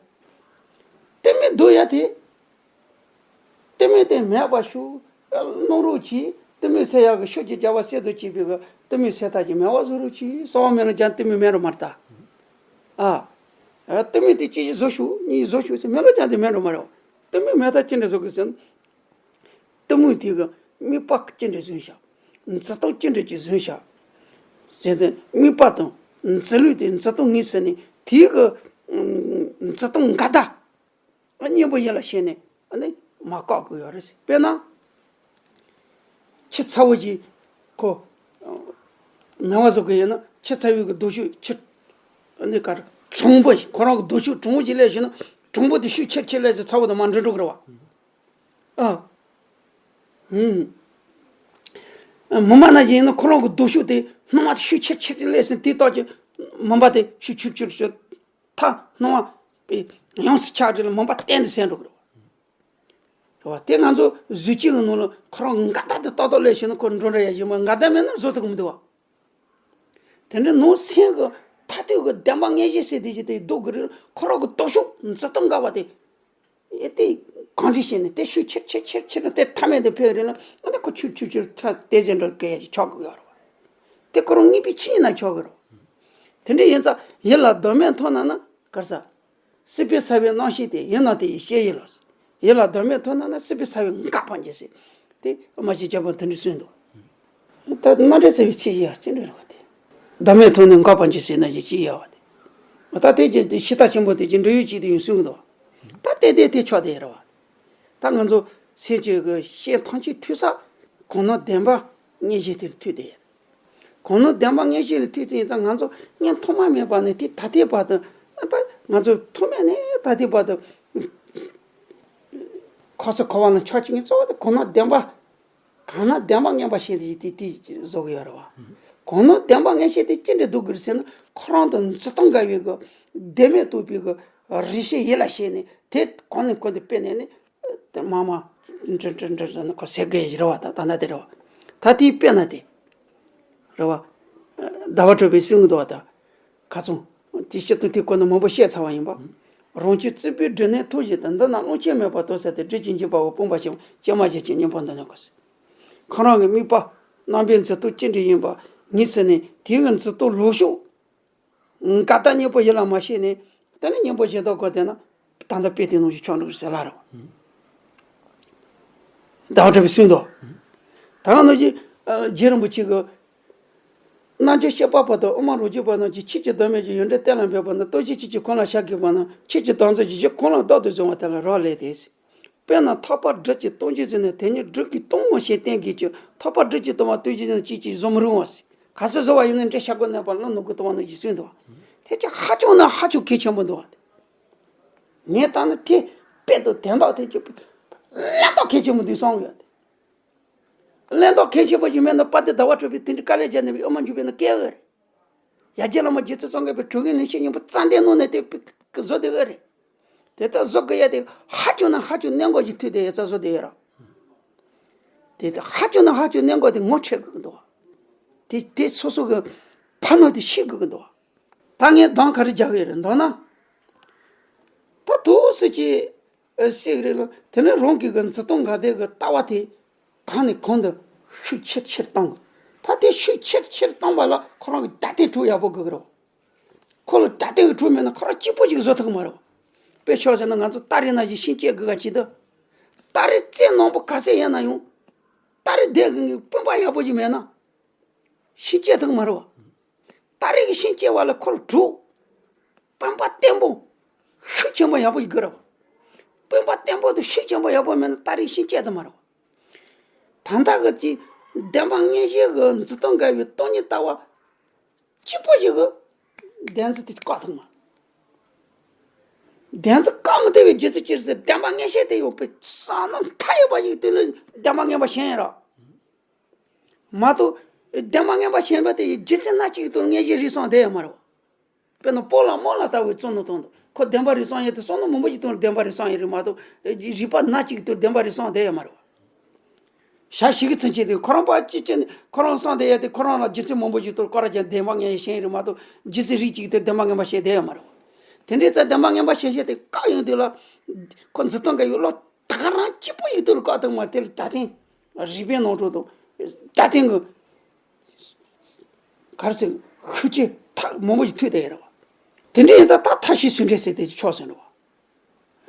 གཏི་མུག་བཟློག་ཡ་དེ། གཏི་མུག་དེ་མེད་པར་ཤོག་སྣང་རོགས་གྱིས། གཏི་མུག་སེལ་ཡག་གི་ཤུགས་ཀྱིས་རྒྱལ་བ་སྲས་དང་བཅས་པའི་གི་གཏི་མུག་སེལ་ཐབས་ཀྱི་མེད་པ་བཟོ་རོགས་གྱིས། གསང་བ་སྨོན་ལམ་རྒྱབ་ན་གཏི་མུག་མེད་འགྲོ་མ་རེད་ད། ཨ། གཏི་མུག་དེ་གཅིག་བཟློག་ཤོག་གཉིས་བཟློག་ཤོག་ཟེར་སྨོན་ལམ་རྒྱབ་ན་དེ་མེད་འགྲོ་མ་རེད། གཏི་མུག་མེད་ཐབས་ཅི་འདྲ་བཟོ་དགོས་ཟེར་ན། གཏི་མུག་དེ་གི་དམིགས་པ་ཅི་འདྲ་བཟུང་བཞག་འཛིན་སྟངས་ཅི་འདྲ་ཅིག་བཟུང་བཞག་ཟེར་ཏེ། དམིགས་པ་དང་འཛིན་ལུགས་དེ་འཛིན་སྟངས་ངེས་ཟིན་ནས། དེའི་གི་འཛིན་སྟངས་འགལ་ཟླ་གཉེན་པོ་ཡིད་ལ་བྱས་ནས་ཨ་ནི་མར་བཀག་དགོས་ཡོད་རེད། དཔེར་ན། ཆུ་ཚ་བོ་ཞིག་ཁོ་མེ་བ་བཟོ་གི་ཡོད་ན། ཆུ་ཚ་བོའི་གི་རྡོ་ཤུགས་ཆུ་ཨ་ནི་ག་རེ་གྲང་པོ་ཞིག་ཁོ་རང་གི་རྡོ་ཤུགས་གྲང་བོ་ཞིག་སླེབས་ཤེ་ན། གྲང་པོ་དེ་ཤུགས་ཆེར་ཆེར་སླེབས་ཚེ་ཚ་བོ་དེ་མར་འགྲོ་འགྲོ་གི་རེད་བ། ཨ། ཧུམ། མུན་པ་ནང་བཞིན་ཡིན་ན་ཁོ་རང་གི་རྡོ་ཤུགས་དེ་སྣང་བ་དེ་ཤུགས་ཆེར་ཆེར་སླེབས་ཟིན་དེའི་རྟགས་ཀྱིས་མུན་པ་དེ་ཤུགས་ཆེར་ཆེར་ཆེར་ཐག་སྣང་བ་ཡོངས་སུ་ཆགས་དུས་ལ་མུན་པ་གཏན་དུ་སེལ་འགྲོ་གི་རེད་བ། རེད་བ། དེ་ང་ཚོ་གཟུགས་ཅན་གྱི་ནང་ལ་ཁོ་རང་འགལ་ཟླ་དེ་ཏག་ཏག་སླེབས་ཤེ་ན་ཁོ་འགྲོ་འདྲ་ཡ་ཡིན་པ། འགལ་ཟླ་མེད་ན་བཟོ་ཐུབ་ཀྱི་མི་འདུག་བ། དེ་འདྲ་ནང་སེམས་ཀྱི་ཐ་ ལྟོས་གི་བདེན་པ་ངེས་ཤེས་ཟེར་དེ་ཅི་དེ་སྡུག་གི་རེད། ཁོ་རང་གི་སྟོབས་ཤུགས་འཛིན་སྟངས་འགལ་བ་དེ། ཨེ་དེ་གང་འདྲ་བྱས་ནས་དེ་ཤུགས་ཆེར་ཆེར་ཆེར་ཆེར་ནས་དེ་མཐའ་མེད་དུ་འཕེལ་རེད་ལ། ཨ་ནི་ཁོ་ཆུར་ཆུར་ཆུར་ཁ་དེ་ཟེར་འགྲོ་གི་ཡ་ཅིག་ཆགས་གི་ཡོད་རེད་བ། དེ་ཁོ་རང་ངེས་པའི་ཆི་ཡིན་ན་ཆགས་གི་རེད། དེ་འདྲ་ཡིན་ཙང་ཡིད་ལ་བདག་མེད་མཐོང་ན་ན་གར་ས། སྲིད་པའི་ས་བོན་རྣམ་ཤེས་དེ་ཡིན་ན་དེ་ཡི་ཤེས་ཡིན་ལ། ཡིད་ལ་བདག་མེད་མཐོང་ན་ན་སྲིད་པའི་ས་བོན་འགག་པ་འགྱུར་ཟེར། དེ་ཨ་མ་ཞིག་རྒྱལ་པོ་དེ་འདྲ་གསུངས་འདུག་ད་རྣམ་འགྲེལ་ཟེར་བའི་ཚིག་ཡ་ཅི་འདྲ་རེད་བ་དེ། བདག་མེད་མཐོང་ནས་འགག་པ་འགྱུར་ཟེར་ན་ཅི་ཅི་ཡ་བ་དེ། ད་དེ་ཀྱི་ཤི་ཐག་ཆེན་པོ་དེ་ཀྱི་འབྲེལ་ཡོད་ཅིག་དེ་ཡང་གསུངས་འདུག་ད་དེ་དེ་དེ་ཆོག་དེ་རེད་བ། ད་ང་ཚོ་སེམས་ཅན་གྱི་ཤེས་ཐམས་ཅད་ཐོས་ས་གང་ན་བདེན་པ་ངེས་ཤེས་དེར་ཐོས་དེ། གང་ན་བདེན་པ་ངེས་ཤེས་ལ་ཐོས་ཚེ་ཡིན་ཙང་ང་ཚོ་སྔོན་ཐོག་མ་མེད་པ་ནས་དེ་ད་ལྟའི་བར་དུ་ཨ་ཕ་ང་ཚོ་ཐོག་མེད་ནས་ད་ལྟའི་བར་དུ་འཁོར་ས་འཁོར་བ་ལ་ཆགས་ཀྱི་ངས་གཙོ་བོ་དེ་གང་ན་བདེན་པ་གང་ན་བདེན་པ་ངེས་པ་ཤེས་དེ་དེ་དེ་བཟོ་གི་ཡོད་རེད་བ། གང་ན་བདེན་པ་ངེས་ཤེས་དེ་ཅི་འདྲ་སྡུག་གི་རེད་ཟེར་ན་ཁོ་རང་དང་འཛིན་སྟངས་འགལ་བའི་གི་བདེན་མེད་རྟོགས་པའི་གི་རེ་ཞིག་ཡིད་ལ་བྱས་ནས་དེ་གང་ནས་གང་དུ་སྤེལ་ནས་ནི། དེ་མ་མ། འདྲི་འདྲི་འདྲི་ཟེར་ན་ཁོ་ཟེར་དགོས་ཡི་རེད་བ། ད་ད་ན་དེ་རེད་བ། ད་དེའི་དཔེ་ན་དེ། རེད་བ། ཟླ་བ་གྲགས་པས་གསུང་གི་འདུག་བ་ད། ཁ་ཚོན། དེ་སྤྱིར་བཏང་དེ་སྐོར་ནས་མང་པོ་བཤད་ཚར་བ་ཡིན་པ། རང་བྱུང་བརྩེ་བའི་སྒྲོན་ནས་ཐོགས་བཞིན་དུ་འདི་ན་བླང་དོར་མེད་པར་དོར་ཟེར་ཏེ་སྒྲིབ་ཀྱིས་འཇིག་པའོ་སྤོང་བར་བྱེད་ཀྱེ་མ་ཞེས་ཀྱི་སྙིང་པོ་འདི་ནི་གོ། ཁོ་རང་གི་དམིགས་པ་རྣམ་པའི་འཛིན་སྟངས་ཅི་འདྲ་ཡིན་པ་ངེས་ཟིན་ནས་དེའི་འཛིན་སྟངས་ལོག་ཤོས། འགལ་རྟགས་གཉིས་པོ་ཡིད་ལ་མ་བྱས་ནས་དེ་ནས་གཉེན་པོ་གཞན་དག་གོ་བསྡད་ན་ད་ལྟ་དཔེ་དེ་ནང་བཞིན་ཆགས་འགྲོ་གི་ཟེར་ལ་རེད། ཟླ་བ་གྲགས་པས་གསུངས་འདུག་ད་ག་ནང་བཞིན་རྗེ་རིན་པོ་ཆེ་གི་རྣལ་འབྱོར་སྤྱོད་པ་པོ་དང་དབུ་མ་རང་རྒྱུད་པ་རྣམས་ཀྱིས་ཆོས་ཀྱི་བདག་མེད་ཀྱི་ཡོན་ཏན་གཏན་ལ་འབེབས་པ་ནི་ལྟོ་འཕྱེ་ཆོས་ཀྱི་ཁོང་ལ་ཤར་དགོས་པ་ན་ཆོས་ཀྱི་བདག་འཛིན་གྱི་གཞི་ཁོང་ལ་བདག་ཏུ་བཟུང་བ་དེ་ལ་རག་ལས་ཏེ། དཔེར་ན་ཐག་པ་སྦྲུལ་གྱིས་གཏོང་བྱེད་ཟེར་ན་དེ་ཉིད་སྦྲུལ་གྱིས་གཏོང་ངོ་ཞེས་བསྟན་གྱི་ཆོས་ཐག་པ་སྦྲུལ་གྱིས་གཏོང་བ་ལྟོ་འཕྱེ་ཟེར་ན་ཅིས་ཅིས་བཟོ་མི་རུང་བ་ཟེར། ག་ཚོད་བཟོ་བ་ཡིན་ན་འདྲེ་ཤ་སྒོ་ནས་པ་བླུགས་ནོར་གི་གཏོང་བ་ནང་བཞིན་གསུངས་འདུག་དེ་ཅི་ཧ་ཅང་ན་ཧ་ཅང་གལ་ཆེན་པོ་འདུག་བ། ངས་ད་ནི་དེ་དཔེ་དང་དོན་དག་དེ་ཅི་གླེན་ཏོག་གལ་ཆེན་པོ་འདུག་བསམ་ཡོད་དེ། གླེན་ཏོག་གལ་ཆེན་པོ་ཞིག་མེད་ན་དཔལ་ལྡན་ཟླ་བ་གྲགས་པས་དེ་འདྲའི་དཀའ་ལས་བརྒྱབ་ནས་པའི་དབུ་མ་འཇུག་པའི་ནང་བཀལ་ཡོད་རེད། ཡ་རྒྱལ་བླ་མ་རྗེ་བཙུན་སངས་རྒྱས་པའི་གྲོལ་གྱི་ནུས་ཤུགས་སྙིང་པོ་རྩ་འདི་གནང་ནས་དེ་བཟོ་བསྡད་ཡོད་རེད། དེ་ལྟར་བཟོ་དགོས་ཡ་དེ་ཧ་ཅང་ན་ཧ་ཅང་གནད་འགག་ཅིག་ཐུག་དེ་ཡ་རྩ་བཟོ་བསྡད་ཡོད་ར། དེ་དེ་ཧ་ཅང་ན་ཧ་ཅང་གནད་འགག་དེ་ངོ་འཕྲད་དགོས་ཀྱི་འདུག་དེ་དེ་སོ་སོ་གི་ཕ་ནོ་དེ་ཤེས་དགོས་ཀྱི་འདུག་ད་ངས་གདངས་ག་རེ་རྒྱག་གི་ཡོད་རེད་མདོར་ན། ད་དུ་སུ་ཅི་ཨེ་སྲིད་རེད་ལ་དེ་ནས་རང་གི་གི་འཛིན་སྟངས་འགལ་ཟླའི་གི་ལྟ་བ་དེ་གང་ནས་གང་དུ་ཤུགས་ཆེར་ཆེར་བཏང་གི། ད་དེ་ཤུགས་ཆེར་ཆེར་བཏང་བ་ལ་ཁོ་རང་གི་རྒྱབ་རྟེན་གྲུ་ཡག་པོ་དགོས་ཀྱི་རེད། ཁོ་ལ་རྒྱབ་རྟེན་གྱི་གྲུ་མེད་ན་ཁོ་རང་གཅིག་པོ་ཅིག་བཟོ་ཐུབ་ཀྱི་མ་རེད། དཔེ་ཆ་བཞག་ན་ང་ཚོ་སྟ་རེ་ནང་བཞིན་ཤིང་བཅད་དགོས་ག་ཅིག་ད། སྟ་རེ་རྩེ་རྣོན་པོ་ག་ཚད་ཡིན་ན་ཡང་། སྟ་རེ་བསྡད་དགོས་ངེས་དཔུང་པ་ཡག་པོ་ཅིག་མེད་ན། ཤིང་བཅད་ཐུབ་ཀྱི་མ་རེད་བ། སྟ་རེ་གི་ཤིང་བཅད་པ་ལ་ཁོ་ལ་གྲུ། དཔུང་པ་བརྟན་པོ། ཤུགས་ཆེན་པོ་ཡག་པོ་ཞིག་དགོས་རེད་བ། དཔུང་པ་བརྟན་པོ་དང་ཤུགས་ཆེན་པོ་ཡག་པོ་མེད་ན་སྟ་རེ་གི་ཤིང་བཅད་ཐུབ་མ་རེད་བ། ད་ལྟ་གི་ཅིག་བདེན་པ་ངེས་ཤེས་ཀྱི་འཛིན་སྟངས་འགལ་བའི་སྟོང་ཉིད་ལྟ་བ། གཅིག་པོ་ཞིག་གི་བདེན་འཛིན་དེ་བཀག་ཐུབ་མ། བདེན་འཛིན་བཀག་མི་ཐུབ་པའི་རྒྱུ་མཚན་ཅི་རེད་ཟེར་བདེན་པ་ངེས་ཤེས་དེ་ཡོད་པའི་བསམ་བློ་མཐའ་ཡས་པ་ཞིག་དེ་ལ་བདེན་པ་ངེས་པ་ཞེན་ཡིན་ར། མ་གཏོགས་བདེན་པ་ངེས་པ་ཞེན་པ་དེ་ཡི་རྒྱུ་མཚན་སྣ་གཅིག་ཏུ་ངེས་ཤེས་རིག་སོང་བསྡད་ཡོད་མ་རེད། དཔེར་ན་སྤོ་ལགས་རྨོ་ལགས་ལྟ་བུའི་བསམ་བློ་གཏོང་དུས་ཁོ་བདེན་པ་རིག་སོང་ཡོད་དེ་བསམ་བློ་མང་པོ་ཞིག་གཏོང་བདེན་པ་རིག་སོང་ཡོད་རེད་མ་གཏོགས་རིག་པ་སྣ་གཅིག་ཏུ་བདེན་པ་རིག་སོང་བསྡད་ཡོད་མ་རེད། ཞག་ཞིག་གི་ཚུན་ཆད་དུ་ཁོ་རང་པ་ཅི་ཅི་ནས་ཁོ་རང་བསམ་བསྡད་ཡོད་དེ་ཁོ་རང་ལ་རྒྱུ་མཚན་མང་པོ་ཞིག་ཏུ་སྐོར་ར་ཀྱང་བདེན་པ་ངེས་ཤེས་རེད་མ་གཏོགས་རྒྱུ་མཚན་རིག་གཅིག་ཏུ་བདེན་པ་ངེས་པ་ཤེས་བསྡད་ཡོད་མ་རེད། དེ་འདྲའི་ཚེ་བདེན་པ་ངེས་པ་ཤེས་ཤེས་དེ་བཀག་ཡོང་དུས་ལ་ཁོ་འཛིན་སྟངས་འགལ་ཡོད་ལོ་ད་ག་རང་གཅིག་པོ་ཡོད་དུས་ལ་བཀག་ཐུབ་མ་དེ་ལ་རྒྱབ་རྟེན་རིག་པའི་ནང་དུ་དང་རྒྱབ་རྟེན་གྱི་ག་རེ་ཟེར་ཤུགས་རྐྱེན་ཐག་མང་པོ་ཞིག་ཐུག་བསྡད་ཡོད་རེད་བ། དེ་འདྲ་ཡིན་ཙང་ད་མཐའ་བཞི་ཚུལ་འགྲེལ་ཟེར་དེ་ཆོག་ཟེར་རེད་བ།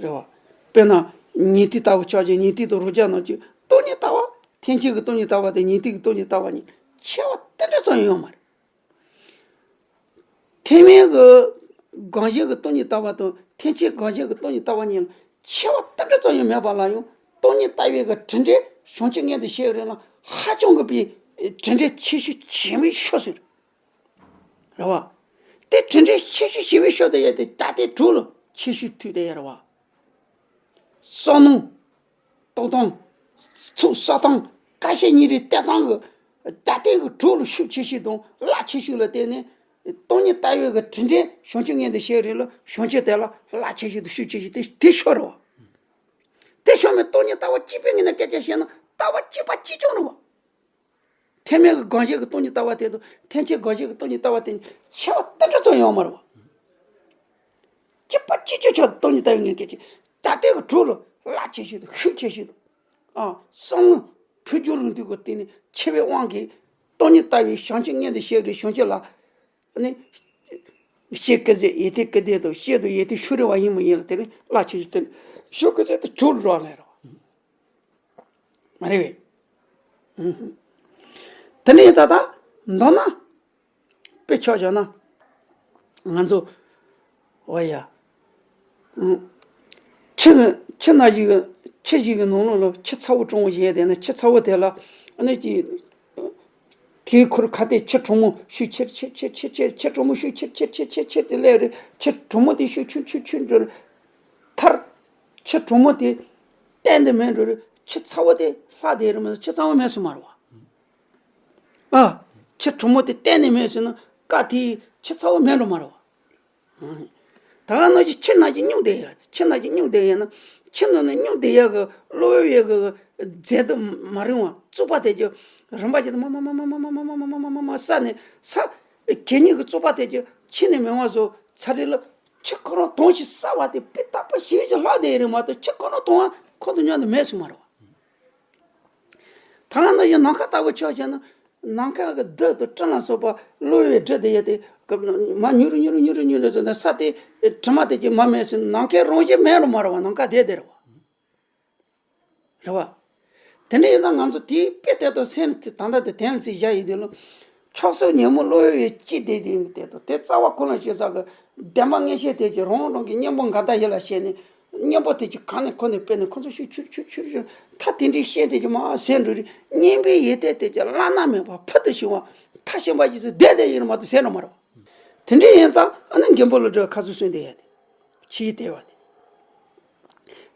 རེད་བ། དཔེར་ན། ཉན་ཐོས་ལྟ་བུ་ཆགས་ཀྱི་ཉན་ཐོས་དང་རང་རྒྱལ་རྣམས་ཀྱི་སྟོང་ཉིད་ལྟ་བ། ཐེག་ཆེན་གྱི་སྟོང་ཉིད་ལྟ་བ་དང་ཉན་ཐོས་ཀྱི་སྟོང་ཉིད་ལྟ་བ་གཉིས་ཁྱད་པར་དེ་འདྲ་ཙམ་ཡོད་མ་རེད། ཐེག་དམན་གྱི་སྒོམ་བྱེད་ཀྱི་སྟོང་ཉིད་ལྟ་བ་དང་ཐེག་ཆེན་སྒོམ་བྱེད་ཀྱི་སྟོང་ཉིད་ལྟ་བ་གཉིས་ལ་ཁྱད་པར་དེ་འདྲ་ཙམ་ཡང་མེད་པ་ལ་ཡང་སྟོང་ཉིད་ལྟ་བའི་གི་དྲིལ་འབྲེལ་བྱང་ཆུབ་མངོན་དུ་བྱེད་རེད་ལ་ཧ་ཅང་གི་པའི་དྲིལ་འབྲེལ་ཆེ་ཤོས་ཆེ་བའི་ཕྱོགས་སུ་རེད། རེད་བ། དེ་དྲིལ་འབྲེལ་ཆེ་ཤོས་ཆེ་བའི་ཕྱོགས་དེ་ཡ་དེ་རྒྱབ་རྟེན་དྲུག་ལ་ཆེ་ཤོས་ཐུག་དེ་ཡ་རེད་བ། བསམ་མནོ། རྟོག་སྟངས། ཚུགས་གསོག་སྟངས། ཀ་ཤེད་གཉིས་རེ་གཏད་སྟངས་ཀྱི་རྒྱབ་རྟེན་གྱི་དྲུག་ལ་ཤུགས་ཆེ་ཤོས་དང་རླབས་ཆེ་ཤོས་ལ་བརྟེན་ནས་སྟོང་ཉིད་ལྟ་བའི་གི་དྲིལ་འབྲེལ་བྱང་ཆུབ་མངོན་དུ་བྱེད་རེད་ལ་བྱང་ཆུབ་དེ་ལ་རླབས་ཆེ་ཤོས་དང་ཤུགས་ཆེ་ཤོས་དེ་དེ་ཤོར་རེད་བ། དེ་ཤོར་མེད་སྟོང་ཉིད་ལྟ་བ་གཅིག་པའི་ངོས་ནས་སྐད་ཆ་བཤད་ན་ལྟ་བ་གཅིག་པ་གཅིག་རྐྱང་རེད་བ། ཐེག་དམན་གྱི་དགོངས་གཞི་གི་སྟོང་ཉིད་ལྟ་བ་དེ་དང་ཐེག་ཆེན་དགོངས་གཞི་གི་སྟོང་ཉིད་ལྟ་བ་དེ་ཁྱད་པར་དེ་འདྲ་ཙམ་ཡོད་མ་རེད་བ། གཅིག་པ་གཅིག་གྱུར་ཆགས་སྟོང་ཉིད་ལྟ་བའི་ངེས་སྐལ་གྱི་ད་ལྟའི་གི་གྲོགས་ལ་རླབས་ཆེ་ཤོས་དང་ཤུགས་ཆེ་ཤོས་དང་། ཨ། བསམ་བློ་འཕོ་འགྱུར་རིང་དུས་ཀྱི་སྟེང་ནས་ཆེ་བའི་དབང་གིས་སྟོང་ཉིད་ལྟ་བའི་བྱང་ཆུབ་མངོན་དུ་བྱེད་རེ་བྱང་ཆུབ་ལ་ནི། བཤད་ཀྱི་ཟེར་ཡེ་ཏི་ཀི་དེ་དང་བཤད་དུ་ཡེ་ཏི་ཤུ་རི་བ་ཡིན་མི་ཡིན་ལ་དེ་ནི་རླབས་ཆེ་ཤོས་དེ་ནི་ཤོ་ཀི་ཟེར་དུ་གྲོགས་ལ་རོགས་ལས་རོགས། མ་རེད་པས། དེ་ནས་ད་ལྟ་མདོར་ན་དཔེ་ཆ་བཞག་ན། ང་ཚོ་འོ་ཡ། ཁྱི་ཁྱི་ན་ཞིག་ཁྱི་ཞིག་གི་ནང་ལོགས་ལ་ཁྱི་ཚ་བོ་གྲང་བོ་བཞག་བསྡད་ན་ཁྱི་ཚ་བོ་དེ་ལ་ཨ་ནི་ཅིག་དེའི་ཁུར་ཁ་གཏད་ཁྱི་གྲང་མོ་ཤུགས་ཆེར་ཆེར་ཆེར་ཆེར་ཆེར་ཁྱི་གྲང་མོ་ཤུགས་ཆེར་ཆེར་ཆེར་ཆེར་ཆེར་དེ་སླེབས་རེད། ཁྱི་གྲང་མོ་དེ་ཤུགས་ཆུང་ཆུང་ཆུང་འགྲོ་རེད། མཐར་ཁྱི་གྲང་མོ་དེ་གཏན་དུ་མེད་འགྲོ་རེད། ཁྱི་ཚ་བོ་དེ་ལྷག་བསྡད་རེད་མ་གཏོགས་ཁྱི་གཙང་བོ་མེད་སོང་མ་རེད་བ། ཨ། ཁྱི་གྲང་མོ་དེ་གཏན་ནས་མེད་ཟེར་ན་བཀའ་དེའི་ཁྱི་ཚ་བོ་མེད་འགྲོ་མ་རེད་བ། ད་ག་ནང་བཞིན་ཁྱི་ནང་བཞིན་སྨྱུག་བསྡད་ཡ། ཁྱི་ནང་བཞིན་སྨྱུག་བསྡད་ཡ་ན། ཁྱི་ནང་ནས་སྨྱུག་བསྡད་ཡ་གི་གློ་བའི་ཡ་གི་རྫས་དེ་མ་རིང་བ་རྩུབ་པ་དེ་ཀྱི་རིམ་པ་ཞིག་ཏུ་མ་མ་མ་མ་ས་ནས་ས། གད་སྙིགས་ཀྱི་རྩུབ་པ་དེ་ཀྱི་ཁྱི་ནས་མེད་པ་བཟོ་ཚར་རེད་ལ། ཁྱི་ཁོ་རང་དོན་ཞིག་ཟ་བ་དེ་དཔེ་ལྟ་བུ་ཞིག་ཅིག་ལྷག་བསྡད་ཡ་རེད་མ་གཏོགས་ཁྱི་ཁོ་རང་དོན་ཁོ་དང་མཉམ་དུ་མེད་སོང་མ་རེད་བ། ཐ་ན་ནང་བཞིན་ནམ་མཁའ་ལྟ་བུ་ཆགས་བྱས་ན། ནམ་མཁའ་གི་རྡུལ་དང་སྤྲིན་ལ་སོགས་པ་གློ་བའི་སྒྲ་དེ་ཡོད་དེ། མ་མྱུར་མྱུར་མྱུར་མྱུར་ཟེར་ནས་ས་དེ་དྲི་མ་དེ་ཀྱི་མ་མེད་ཟེར་ནམ་མཁའི་རང་བཞིན་མེད་རུ་མ་རུ་བ་ནམ་མཁའ་དེ་དེ་རུ་བ། རེད་བ། དེ་འདྲ་ཡིན་ཙང་ང་ཚོ་དེའི་དཔེ་དེ་དང་སེམས་ད་ལྟ་དེ་དན་ལ་ཚིག་བཞག་ཡིན་དུས་ལ། ཆགས་སོགས་ཉོན་མོངས་གློ་བའི་དཀྱིལ་དེ་དེ་དེ་དང་དེ་རྩ་བ་ཁོ་ན་ཞེ་ས་གི་བདེན་པ་མངོན་ཤེས་དེ་ཀྱི་རང་རང་གི་གཉེན་པོ་འགའ་ད་ཡིད་ལ་བྱས་ནས། གཉེན་པོ་དེ་ཀྱི་གང་ནས་ཁོ་ནས་དཔེ་ནས་ཁོ་ཚོ་ཤུགས་ཆུར་ཆུར་ཆུར་ཆུར་མཐའ་དེ་འདྲའི་ཤེས་དེ་ཀྱི་མ་ཟད་འགྲོ་རིགས་གཉེན་པོའི་ཡེ་དེ་དེ་ཀྱི་བླ་ན་མེད་པ་ཕུལ་དུ་བྱུང་བ་མཐའ་ཕྱིན་པ་ཞིག་ཚོ་བསྡད་བསྡད་ཡིན་མ་གཏོགས་ཟད་འགྲོ་མ་རེད། དེ་འདྲའི་ཡིན་ཙང་ཨ་ནི་མགོན་པོ་ཀླུ་སྒྲུབ་ཁ་སང་གསུངས་བསྡད་ཡ་དེ། ཕྱིའི་ལྟེ་བ་དེ།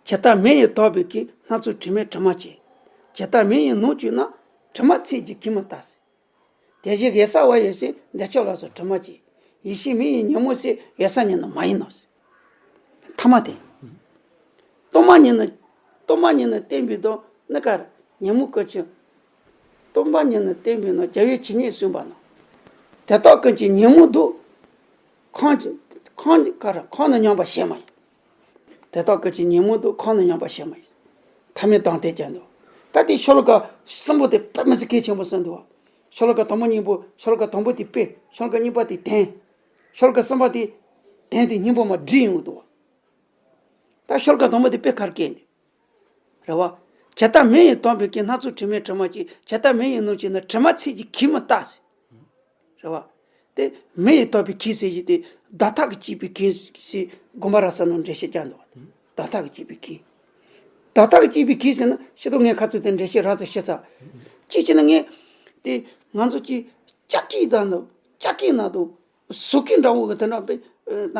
ཇི་ལྟར་མེ་ཡིས་དག་པའི་གོས། སྣ་ཚོགས་དྲི་མས་དྲི་མ་བཅས། ཇི་ལྟར་མེ་ཡི་ནང་བཅུག་ན། དྲི་མ་ཚིག་གིས་གོས་མི་བཏབ་ཟེར། དེ་བཞིན་གེ་སར་བ་ཡི་སེམས། འདོད་ཆགས་ལ་སོགས་དྲི་མ་བཅས། ཡེ་ཤེས་མེ་ཡི་ཉོན་མོངས་སེལ། གེ་སར་ཉིད་ནི་མ་ཡིན་ནོ་ཟེར། ཐ་མ་དེ། སྟོང་པ་ཉིད་ནི། སྟོང་པ་ཉིད་ནི་བསྟན་པའི་དོན་ནི་ག་རེ། ཉོན་མོངས་སྐུལ་ཕྱིར། སྟོང་པ་ཉིད་ནི་བསྟན་པའི་དོན། རྒྱལ་བའི་ཇི་སྙེད་གསུངས་པ་ནོ། དེ་དག་ཀུན་གྱི་ཉོན་མོངས་དུག་ཁོང་ཁོང་ག་རེ་ཁོང་ནི་སྙོམས་པར་བྱེད་མ་ཡིན། དེ་དག་ཀུན་གྱི་ཉོན་མོངས་དུག་ཁོང་ནི་སྙོམས་པར་བྱེད་མ་ཡིན། ཐ་མའི་དོན་དེ་ཀྱང་འདུག་ད་དེ་ཤོ་ལོ་ཀ་གསུམ་པོ་དེ་དཔེ་མི་སྲིད་གལ་ཆེན་པོ་གསུངས་འདུག་ཤོ་ལོ་ཀ་དང་པོ་གཉིས་པོ་ཤོ་ལོ་ཀ་དང་པོ་དེ་དཔེ། ཤོ་ལོ་ཀ་གཉིས་པ་དེ་དོན། ཤོ་ལོ་ཀ་གསུམ་པ་དེ་དོན་དེ་སྙིང་པོ་མ་བསྒྲིལ་ཡོང་གི་འདུག་ད་ཤོ་ལོ་ཀ་དང་པོ་དེ་དཔེ་ག་རེ་སྐྱེལ་འདུག་རེད་བ། ཇི་ལྟར་མེ་ཡིས་དག་པའི་གོས། སྣ་ཚོགས་དྲི་མས་དྲི་མ་བཅས། ཇི་ལྟར་མེ་ཡི་ནང་བཅུག་ན། དྲི་མ་ཚིག་གིས་གོས་མི་བཏབ་ཟེར། རེད་བ། དེ་མེ་ཡིས་དག་པའི་གོས་ཟེར་གྱི་དེ་བརྡ་རྟགས་ཀྱིས་བཅད་པའི་གོས་ཞེས་དགོངས་པ་རབ་གསལ་ནང་འགྲེལ་བཤད་བརྒྱབ་འདུག་བརྡ་རྟགས་ཀྱིས་བཅད་པའི་གོས། བརྡ་རྟགས་ཀྱིས་བཅད་པའི་གོས་ཟེར་ན་ཕྱི་དོན་ངས་ཁ་ཚུར་དེ་འགྲེལ་བཤད་རགས་ཙམ་ཞུ་ཚར། གཅིག་བྱས་ན་ངས་དེ་ང་ཚོ་གི་ལྕགས་གོས་དང་ལྕགས་གོས་ནང་དུ། སོ་གོས་འདྲ་བོ་གི་དེ་འདྲ་དཔེ། ད་ད་ད་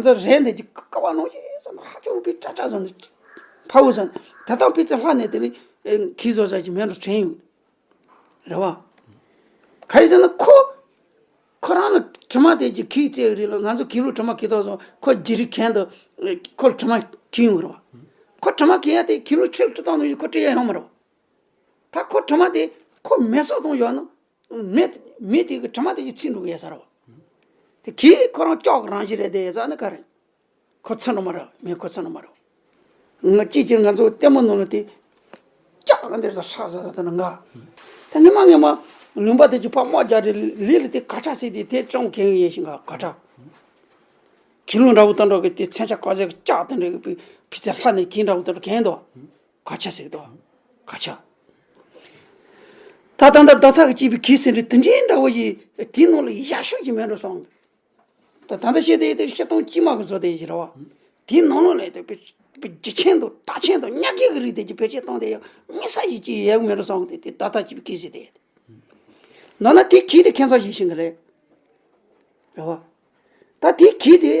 ཚོ་རས་འདི་ཅིག་ཀ་བ་ནང་བཞིན་ཟེར་ན་ཧ་ཅང་དཔེ་ཀྲག་ཀྲག་ཟེར་ན་ཕ་བོ་ཟེར་ན་དེ་དག་དཔེ་ཚེ་ལྷག་ནས་དེ་ནི་གོས་བཟོ་བཟོ་ཅིག་མེད་འགྲོ་དྲན་ཡོད་རེད་བ། ག་ཡི་ཟེར་ན་ཁོ་ཁོ་རང་ལ་དྲི་མ་དེ་ཅིག་གོས་བཙལ་གི་རེད་ལ། ང་ཚོ་གོས་ལུགས་དྲི་མ་གོས་ཐོག་སོང་ཁོ་རྒྱུ་རིག་གན་དུ་ཁོ་ལ་དྲི་མ་གོས་ཡོང་གི་རེད་བ། ཁོ་དྲི་མ་གོས་ཡ་དེ་གོས་ལུགས་ཁྲིལ་ཁྲི་སྟོང་ནང་བཞིན་ཁོ་བྲི་ཡ་ཡོང་མ་རེད་བ། ད་ཁོ་དྲི་མ་དེ་ཁོ་མེ་སོགས་དང་ཡོད་ན། མེ་མེ་དེ་གི་དྲི་མ་དེ་གི་ཚིག་འགྲོ་གི་ཡ་ས་ར་བ། དེ་གིས་ཁོ་རང་ལྕགས་ཀྱི་རང་བཞིན་རེད་དེ་ཡ་ས་ནི་ག་རེ། ཁོ་ཚིག་འགྲོ་མ་ར་མེ་ཁོ་ཚིག་འགྲོ་མ་ར། ང་གཅིག་ཅིག་ང་ཚོ་ལྟད་མོ་ནང་ལ་དེ་ལྕགས་ག་འདིར་ས་ཧྲ་ས་ས་དེ་ན་ང་། ད་ཉི་མ་ངས་མ་ལུང་པ་དེ་ཅིག་ཕར་དམག་རྒྱག་རེ་ལི་ལི་དེ་ག་ཁྲ་ཟེར་དེ་དེ་ཀྲང་གན་ཡེ་ཞིང་ག་ག་ཁྲ། གི་ལུང་འདྲ་བོ་དང་འགྲོ་གི་དེ་མཚོན་ཆ་ག་ཟེར་གི་ལྕགས་དེ་འདྲ་གི་ཕི་ཚེ་ལྷ་ནས་གི་འདྲ་བོ་དང་འགྲོ་གན་དོ། ག་ཆ་ཟེར་དོ། ག་ཆ། ད་ད་ད་ད་ཐག་གི་བཅད་པའི་གི་ཟེར་འདྲི་དེ་འདྲའི་འདྲ་བོ་ཞིག་དེའི་ནང་ལ་ཡག་ཤོས་ཀྱི་མེད་འགྲོ་སོང་། ད་ད་ད་བཤད་དེ་དེ་ཤི་སྟོང་དཀྱུས་མ་གི་བཟོ་དེ་ཞིག་རེད་བ། དེའི་ནང་ལོགས་ལ་དེ་བེ་བེ་རྒྱུ་ཆེན་དང་རྟགས་ཆེན་དང་ཉག་གི་གི་རིགས་དེ་ཀྱི་བེད་སྤྱོད་གཏོང་དེ་ཡང་མི་ས་ཞིག་ཅིག་ཡག་མེད་འགྲོ་སོང་དེ་དེ་ད་ཐག་བཅད་པའི་གི་ཟེར་དེ། ནོ་ན་དེ་གི་དེ་ཁྱད་མཚར་ཞིག་ཤེས་གི་རེད། རེད་བ། ད་དེ་གི་དེ།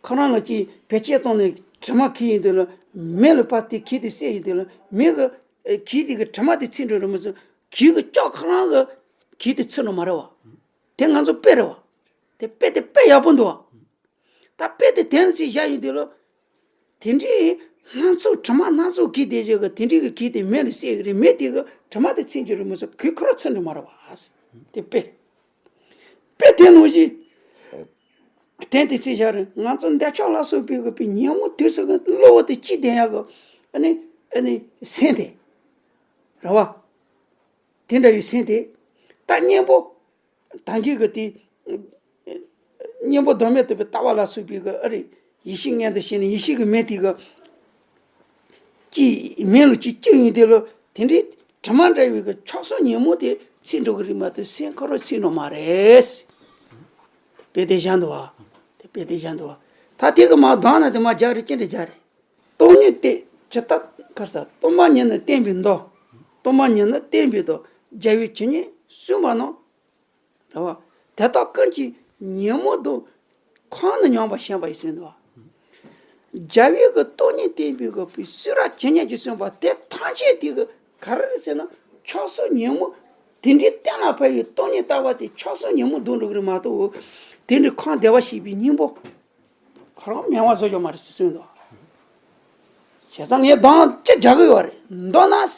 ཁོ་རང་ལ་ཅིག་བེད་སྤྱོད་བཏང་ནས་དྲི་མ་གི་ཡིན་དུས་ལ་མེ་ལ་ཕར་དེ་གི་དེ་བསྲེགས་ཡིན་དུས་ལ་མེ་གི་གི་དེ་གི་དྲི་མ་དེ་ཚིག་འགྲོ་རུ་མི་སྲིད། གི་གི་ལྕགས་ཁོ་རང་གི་གི་དེ་ཚིག་འགྲོ་མ་རེད་བ། དེ་ང་ཚོ་དཔེ་རེད་བ། དེ་དཔེ་དེ་དཔེ་ཡག་པོ་འདུག་བ། ད་དཔེ་དེ་དེ་ནས་ཅིག་བཞག་ཡིན་དུས་ལ། དེ་འདྲའི་ སྣ་ཚོགས་དྲི་མ་སྣ་ཚོགས་གིས་དེ་བཞིན་གི་དེ་འདྲའི་གི་གིས་དེ་མེ་ལ་བསྲེགས་གི་རེད། མེ་དེ་གི་དྲི་མ་དེ་ཚིག་རྒྱུ་རེད་མ་གཏོགས་གོས་ཁོ་རང་ཚིག་འགྲོ་མ་རེད་བ། དེ་དཔེ། དཔེ་དེ་ནང་བཞིན། གཏན་དེ་ཚིག་བཞག་རེད། ང་ཚོ་འདོད་ཆགས་ལ་སོགས་པའི་གི་པའི་ཉོན་མོངས་དུས་སུ་གི་གློ་བུར་དུ་སྐྱེས་བསྡད་ཡག་གི། ཨ་ནི། ཨ་ནི། སེམས་དེ། རེད་བ། དེ་འདྲ་བའི་སེམས་དེ། ད་གཉེན་པོ། ད་གིན་གི་དེ། གཉེན་པོ་བདག་མེད་རྟོགས་པའི་ལྟ་བ་ལ་སོགས་པའི་གི་ཨ་རེ། ཡེ་ཤེས་མངོན་དུ་བྱས་ནས་ཡེ་ཤེས་ཀྱི་མེ་དེ་གི། ཅི། མེ་ལ་ཅི་སྐྱེ་ཡིན་དེ་ལ་དེ་འདྲའི་དྲི་མ་འདྲ་བའི་གི་ཆགས་སོགས་ཉོན་མོངས་དེ་ཚིག་འགྲོ་གི་རེད་མ་གཏོགས་སེམས་ཁོ་རང་ཚིག་འགྲོ་མ་རེད། དཔེ་དེ་བཞག་འདུག་བ། དེ་དཔེ་དེ་བཞག་འདུག་བ། ད་དེ་གི་མ་གདམས་ན་དེ་མ་རྒྱག་རེད། ཅི་འདྲ་རྒྱག་རེད། སྟོང་ཉིད་དེ་ཇི་ལྟར་ག་རེ་ཟ། སྟོང་པ་ཉིད་ནི་བརྟེན་པའི་མདོ། སྟོང་པ་ཉིད་ནི་བརྟེན་པའི་མདོ། རྒྱལ་བའི་ཇི་སྙེད་གསུངས་པ་རྣམས། རེད་བ། དེ་དག་ཀུན་གྱི་ཉོན་མོངས་དུ། ཁོང་ནི་མྱོང་བར་ཤེས་པ་ཡིས་གསུངས་འདུག་བ། རྒྱལ་བའི་གི་སྟོང་ཉིད་བསྟན་པའི་གི་པའི་གསུང་རབ་ཇི་སྙེད་ཅིག་གསུངས་པ་དེ་ཐམས་ཅད་དེ་གི་ག་རེ་རེད་ཟེར་ན་ཆགས་སོགས་ཉོན་མོངས་དེ་འདྲའི་གཏན་ལ་ཕབ་པའི་སྟོང་ཉིད་ལྟ་བ་དེ་ཆགས་སོགས་ཉོན་མོངས་དུ་འགྲོ་གི་རེད་མ་གཏོགས་དེ་འདྲའི་ཁམས་བདེ་བར་གཤེགས་པའི་སྙིང་པོ་ཁོ་རང་མྱང་བ་བཟོ་ཆོག་མ་རེད་ཟེར་གསུངས་འདུག་བྱས་ཙང་ངས་གདམས་ཅི་རྒྱག་གི་ཡོད་རེད། མདོར་ན། ས་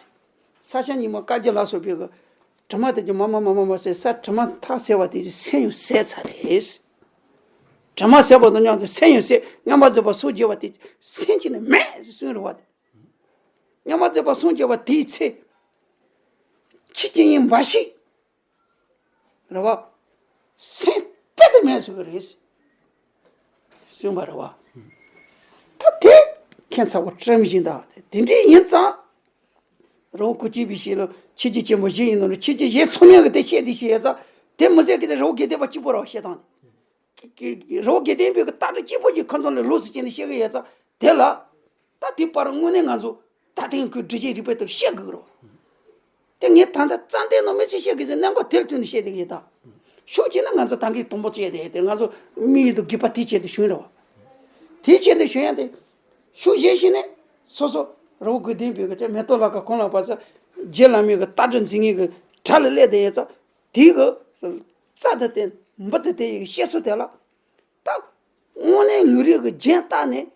སྐྱ་རྙིང་མ་བཀའ་བརྒྱུད་ལ་སོགས་པའི་གི་དྲི་མ་དེ་ཀྱི་མ་མ་མ་མ་མ་ཟེར་ས། དྲི་མ་མཐའ་བསལ་བ་དེ་ཀྱི་སེམས་ཡང་བསལ་ཚར་རེད། དྲི་མ་བསལ་བ་དང་མཉམ་དུ་སེམས་ཡང་བསལ། མངོན་པར་རྫོགས་པ་སངས་རྒྱས་པ་དེ་སེམས་ཀྱི་ནི་མེད་ཟེར་གསུངས་རེད་བ། མངོན་པར་རྫོགས་པ་སངས་རྒྱས་པ་དེའི་ཚེ། ཆོས་ཀྱི་དབྱིངས་འབའ་ཞིག་རེད་བ། སེམས་དཔེ་དེ་མེད་ཟེར་གི་རེད། གསུངས་པ་རེད་བ། ད་དེ་ཁྱད་མཚར་པོ་དྲན་བཞིན་དང་དེ་འདྲའི་ཡིན་ཙང་། རང་གོ་ཆེ་བའི་ཞིག་ལ་ཆོས་རྗེ་ཆེན་པོ་བཞི་ཡིན་ནོ་ལ་ཆོས་རྗེ་བཞི་ཚང་མས་གི་དེ་བཤད་དེ་བཤད་ཡ་ཙང་དེ་མི་ཟེར་གི་དེ་རི་བོ་དགེ་ལྡན་པ་གཅིག་པོ་རེད་བ། བཤད་སྟངས་དེ། རི་བོ་དགེ་ལྡན་པའི་གི་ལྟ་གྲུབ་གཅིག་པོ་གི་ཁོ་ཚོ་ལ་ལོགས་སུ་བྱས་ནས་བཤད་གི་ཡ་ཙང་དེ་ལ། ད་དེའི་བར་དངོས་གནས་ང་ཚོ་ད་ཐེངས་ཁོས་འགྲེལ་བཤད་རིག་པའི་ཐོག་བཤད་དགོས་རེད་བ། དེ་ངས་ད་ལྟ་རྩ་འདི་ནང་མི་ཚེ་བཤད་དགོས་ཟེར་གནད་འགག་དེར་ཐོན་ནས་བཤད་དེ་གི་ད། ཤུགས་ཆེ་ན་ང་ཚོ་ད་གིན་དང་པོ་བྱས་དེ་དེ་ང་ཚོ་མི་ཡུལ་དུ་དགོས་པ་དེ་བྱས་ཏེ་བྱུང་རེད་བ། དེ་བྱས་ཏེ་བྱུང་ཡ་དེ། ཤུགས་བཞེས་ཤིང་ནས་སོ་སོ་རི་བོ་དགེ་ལྡན་པའི་གི་ཅེ་མེ་ཏོག་ལ་ཁ་གོང་ལ་བབས་ས། རྗེ་བླ་མའི་གི་ལྟ་གྲུབ་འཛིན་མཁན་གི་གྲལ་ལ་སླེབས་དེ་ཡ་ཙང་དེའི་གི་རྩ་དེ་དེ་འབུ་དེ་དེ་ཡི་གི་བཤད་སྲོལ་དེ་ལ། ད་དངོས་གནས་ལུས་རིགས་གི་རྒྱན་བཏགས་ནས།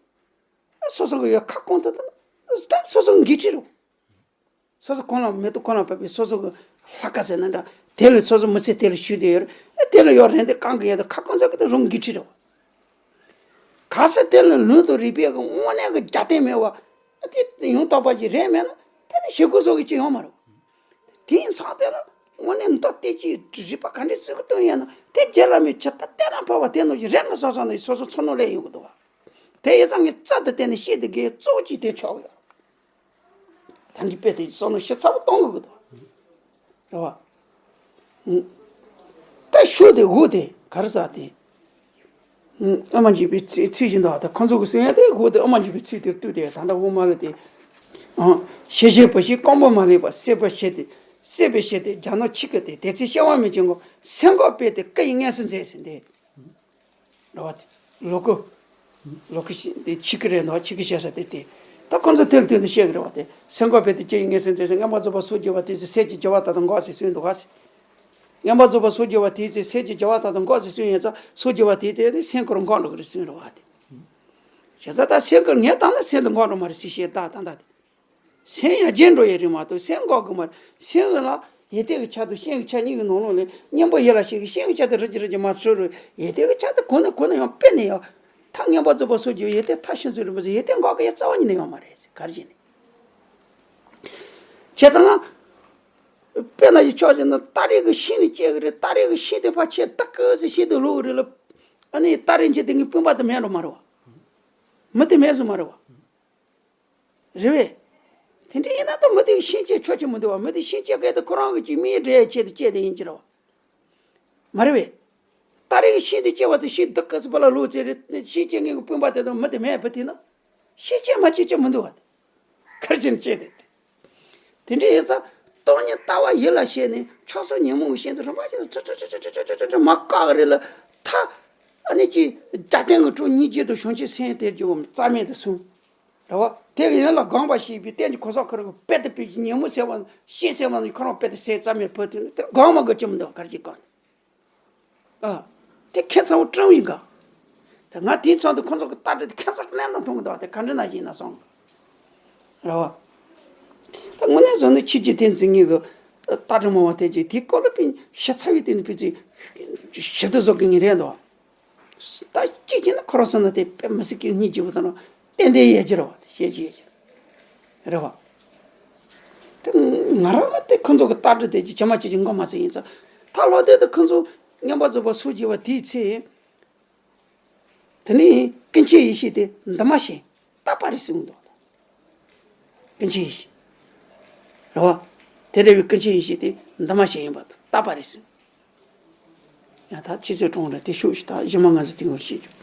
སོ་སོ་གི་ཡོད་ཁ་སྐོང་དུ་དང་། ད་སོ་སོ་གི་འགན་འཁྲི་རེད། སོ་སོ་གོང་ལ་མེ་ཏོག་གོང་ལ་བབས་པའི་སོ་སོ་གི་ལྷ་ཁ་ཟེར་ན་འདྲ། དེ་ལ་སོ་སོ་མི་ཚེ་དེ་ལ་ཞུགས་བསྡད་ཡོད་རེད། དེ་ལ་ཡོད་རེད་འདི་གང་གི་ཡ་ད་ཁ་སྐོང་ཚོ་གི་ད་རང་འགན་འཁྲི་རེད། གལ་སྲིད་དེ་ལ་ལུང་དང་རིགས་པའི་གི་དངོས་གནས་གི་རྒྱབ་རྟེན་མེད་བ། དེ་ཡང་དག་པ་ཞིག་རེད་མེད་ན་ད་དེ་ཞེ་དགུ་སོགས་ཀྱི་ཅི་ཡོང་མ་རེད། དེའི་མཚམས་དེ་ལ་དངོས་གནས་མདོ་སྡེ་གཅིག་རིགས་པ་ག་འདྲའི་བརྩི་གི་གཏོང་ཡོད་ན་དེ་རྗེ་བླ་མའི་ཇི་ལྟར་བསྟན་ན་འཕགས་པ་དེ་ནང་བཞིན་རེ་ང་སོ་སོ་ནས་སོ་སོ་ཚོར་སྣང་སླེབས་ཡོང་གི་འདུག་བ། དེ་ཡིན་ཙང་ངས་རྩ་དང་བརྟེན་ནས་བཤད་དེ་གའི་གཙོ་བོ་གཅིག་དེ་ཆགས་ཡོད། ད་འདི་དཔེ་དེ་བསམ་བློ་ཞིབ་ཚགས་པོ་གཏོང་དགོས་ཀྱི་འདུག་བ། རེད་བ། ད་ཤུགས་དེ་འུ་དེ་ག་རེ་ཟ་དེ། ཨ་མ་འཇིགས་པའི་ཚིག་ཚིག་བཞིན་དུ་ད་ཁོང་ཚོ་གི་གསུང་ཡ་དེ་འུ་དེ་ཨ་མ་འཇིགས་པའི་ཚིག་དེར་བཏུས་ཏེ་ད་ལྟ་འུ་མ་ལ་དེ། ཨང་། ཤེས་བྱའི་བུ་ཞིག་རྐང་པ་མ་ལེགས་པ་སྲེད་པའི་ཞེ་དེ། སྲེད་པའི་ཞེ་དེ་རྒྱ་ནག་ཆི་ཀི་དེ་དེ་ཚེ་སྐྱེ་བ་མི་འཆིང་གོ་སེམས་ཁོག་དཔེ་དེ་ཀི་ཡི་ངལ་གསོ་མཛད་ཟིན་ཏེ། རེད་བ། ལོ་ཀུ། ལོ་ཀུ་ཤི་དེ་ཆི་ཀི་རེད་འདུག་ཆི་ཀི་བཤད་ས་དེ་དེ། ད་ཁོང་ཚོ་དེར་དོན་དུ་བཤད་གི་རེད་བ་དེ། སེམས་ཁོག་དཔེ་དེ་ཀི་ཡི་ངལ་གསོ་མཛད་ཟིན། མངོན་པར་རྫོགས་པ་སངས་རྒྱས་པ་དེ་ཚེ་སྲས་ཀྱི་རྒྱལ་བ་དག་དང་འགོག་ཟེར་གསུངས་འདུག་ག་ཟེར། མངོན་པར་རྫོགས་པ་སངས་རྒྱས་པ་དེའི་ཚེ་སྲས་ཀྱི་རྒྱལ་བ་དག་དང་འགོག་ཟེར་གསུངས་ཡོད་ཙང་སངས་རྒྱས་པ་དེའི་ཚེ་ནི་སེམས་ཁོ་རང་འགོག་འགྲོ་གི་རེད་གསུངས་རེད་བ་དེ། བྱས་ཙང་ད་སེམས་ཁོ་ངས་བཏང་ན་སེམས་དེ་འགོག་འགྲོ་མ་རེད་ཟེར་བཤད་ད་ད་ད་དེ། སེམས་ཡར་རྒྱས་འགྲོ་ཡི་རེད་མ་གཏོགས་སེམས་འགོག་གི་མ་རེད། སེམས་ལ་ཡིད་བརྟན་གྱི་ཆ་དང་ཤེས་ཀྱི་ཆ་གཉིས་ཀྱི་ནང་ལོགས་ལས་གཉེན་པོ་ཡིད་ལ་བྱེད་ཀྱི་ཤེས་ཀྱི་ཆ་དེ་རིལ་གྱིས་རིལ་གྱིས་མར་ཚུར་རུ་ཡིད་བརྟན་གྱི་ཆ་དེ་གོ་ནས་གོ་ནས་ཡང་དཔེ་ནས་ཡང་ཐག་མངོན་པར་རྫོགས་པ་སོགས་ཀྱི་ཡིད་བརྟན་ཐག་ཤིན་ཏུ་རིང་པོ་ཟེར་ཡིད་བརྟན་འགོག་གི་ཡ་རྩ་བ་ཉིད་ནས་ཡོང་མ་རེད་ཟེར་ག་རེ་བྱས་ནས། བྱས་ཙང་། དཔེར་ན་ཡི་ཕྱོགས་ཅིག་ན་སྟ་རེ་གི་ཤིང་ནི་སྐྱེ་གི་རེད། སྟ་རེ་གི་ཤིང་དེ་ཕར་ཆེར་བཏགས་གི་ཟེར་ཤིང་དེ་ལོག་གི་རེད་ལ། ཨ་ནི་སྟ་རེ་འཇིག་དེ་ངའི་སྤུན་པ་དེ་མེད་འགྲོ་མ་རེད་བ། མི་དེ་མེད་སོང་མ་རེད་བ། རེད་བས། དེ་འདྲ་ཡིན་ན་ད་མི་དེ་གི་ཤིང་སྐྱེ་ཆོག་གི་མི་འདུག་བ། མི་དེ་ཤིང་སྐྱེ་གལ་ཏེ་ཁོ་རང་གི་ཅིག་མིའི་འབྲེལ་ཡ་ཆེད་དུ་སྐྱེ་དེ་ཡིན་གྱི་རེད་བ། མ་རེད་བས། སྟ་རེ་གི་ཤིང་དེ་སྐྱེ་བ་དེ་ཤིང་འདི་ག་ཚོད་པ་ལ་ལོག་ཚེ་རེད། ཤིང་སྐྱེ་ངེས་ཀྱི་སྤུན་པ་དེ་དང་མི་དེ་མེད་པ་དེ་ན། ཤིང་སྐྱེ་མ་སྐྱེ་ཅིག་མི་འདུག་བ། དེ་གར་ཕྱིན་སྐྱེ་དེ། དེ་འདྲ་ཡིན་ཙང་སྟོང་ཉིད་ལྟ་བ་ཡིད་ལ་བྱས་ནས་ཆགས་སོགས་ཉོན་མོངས་ཀྱི་ཤིང་དེ་རིམ་པ་བཞིན་དུ་ཁྲི་ཁྲི་ཁྲི་ཁྲི་མ་བཀག་གི་རེད་ལ། ཐ། ཨ་ནི་ཅི། རྒྱ་སྟེང་གི་གྲོགས་གཉིས་ཀྱི་དུ་བྱང་ཆུབ་སེམས་དེ་རྒྱུ་རྩ་མེད་དུ་སོང་། རེད་བ། དེ་གི་ཡན་ལ་སྒོམ་པ་ཞེས་པའི་རྟེན་གྱི་གོ་ས་ཁོ་རང་གི་དཔེ་དེ་དཔེ་ཀྱི་ཉོན་མོངས་ཟེར་བ་ཤེས་ཟེར་བ་ནི་ཁོ་རང་དཔེ་དེ་སེམས་རྩ་མེད་བུ་དེ་ནི་དེ་སྒོམ་མ་དགོས་ཀྱི་མི་འདུག་གར་གྱི་སྒོམ། ཨ། དེ་ཁྱད་མཚར་བོ་སྤྲང་བོ་ཡིན་ག། ད་ང་དེའི་ཚང་དུ་ཁོང་ཚོ་གི་ལྟ་གྲུབ་དེ་ཁྱད་མཚར་གནད་དུ་མཐོང་གི་འདུག་དེ་ག་འདྲ་ན་ཞིག་ན་སོང་། རེད་བ། ད་དངོས་གནས་བཟོ་ན་ཆོས་ཀྱི་ཐེན་ཚིག་ངེས་ཀྱི་ལྟ་གྲུབ་མང་བ་ཐེན་ཅིག་དེའི་སྐོར་ལ་པའི་ཤ་ཚ་བའི་སྟེང་ནས་ཕི་ཚིག་ཞིབ་ཏུ་བཟོ་གི་ངེས་རེད་འདུག་ད་གཅིག་བྱས་ན་ཁོ་རང་སོང་ན་དེ་དཔེ་མི་སྲིད་ཀྱི་སྙིང་རྗེ་བོ་དང་ཏན་ཏན་ཡོད་ཀྱི་རེད་བ། དེ་བཤད་ཀྱི་ཡོད་ཀྱི་རེད་བ། དེ་ང་རང་ལ་དེ་ཁོ་ཚོ་གི་ལྟ་གྲུབ་དེ་ཅི་ཇི་མ་ཅི་ཅི་མགོ་མ་ཚོས་ཡིན་ཙང་། ད་ལོ་དེ་དུ་ཁོ་ཚོ་མཉམ་པ་རྫོགས་པ་སུ་བགྱི་བ་དེའི་ཚེ། དེ་ནས་ཀུན་མཁྱེན་ཡེ་ཤེས་དེ་འདི་མ་བྱེད། རྟག་པར་རེ་ཟུང་འདུག་ཀུན་མཁྱེན་ཡེ་ཤེས། རེད་བ། དེ་འདྲ་བའི་ཀུན་མཁྱེན་ཡེ་ཤེས་དེ་འདི་མ་བྱེད་ཡིན་པ་དང་རྟག་པར་རེ་ཟུང་། ཡང་ད་ཆེ་ཚོད་གྲོང་རེད་དེ་ཤོག་ཤིག་ད་གཞི་མ་ང་ཚོ་དེ་ངོར་བྱེད་རྒྱུ།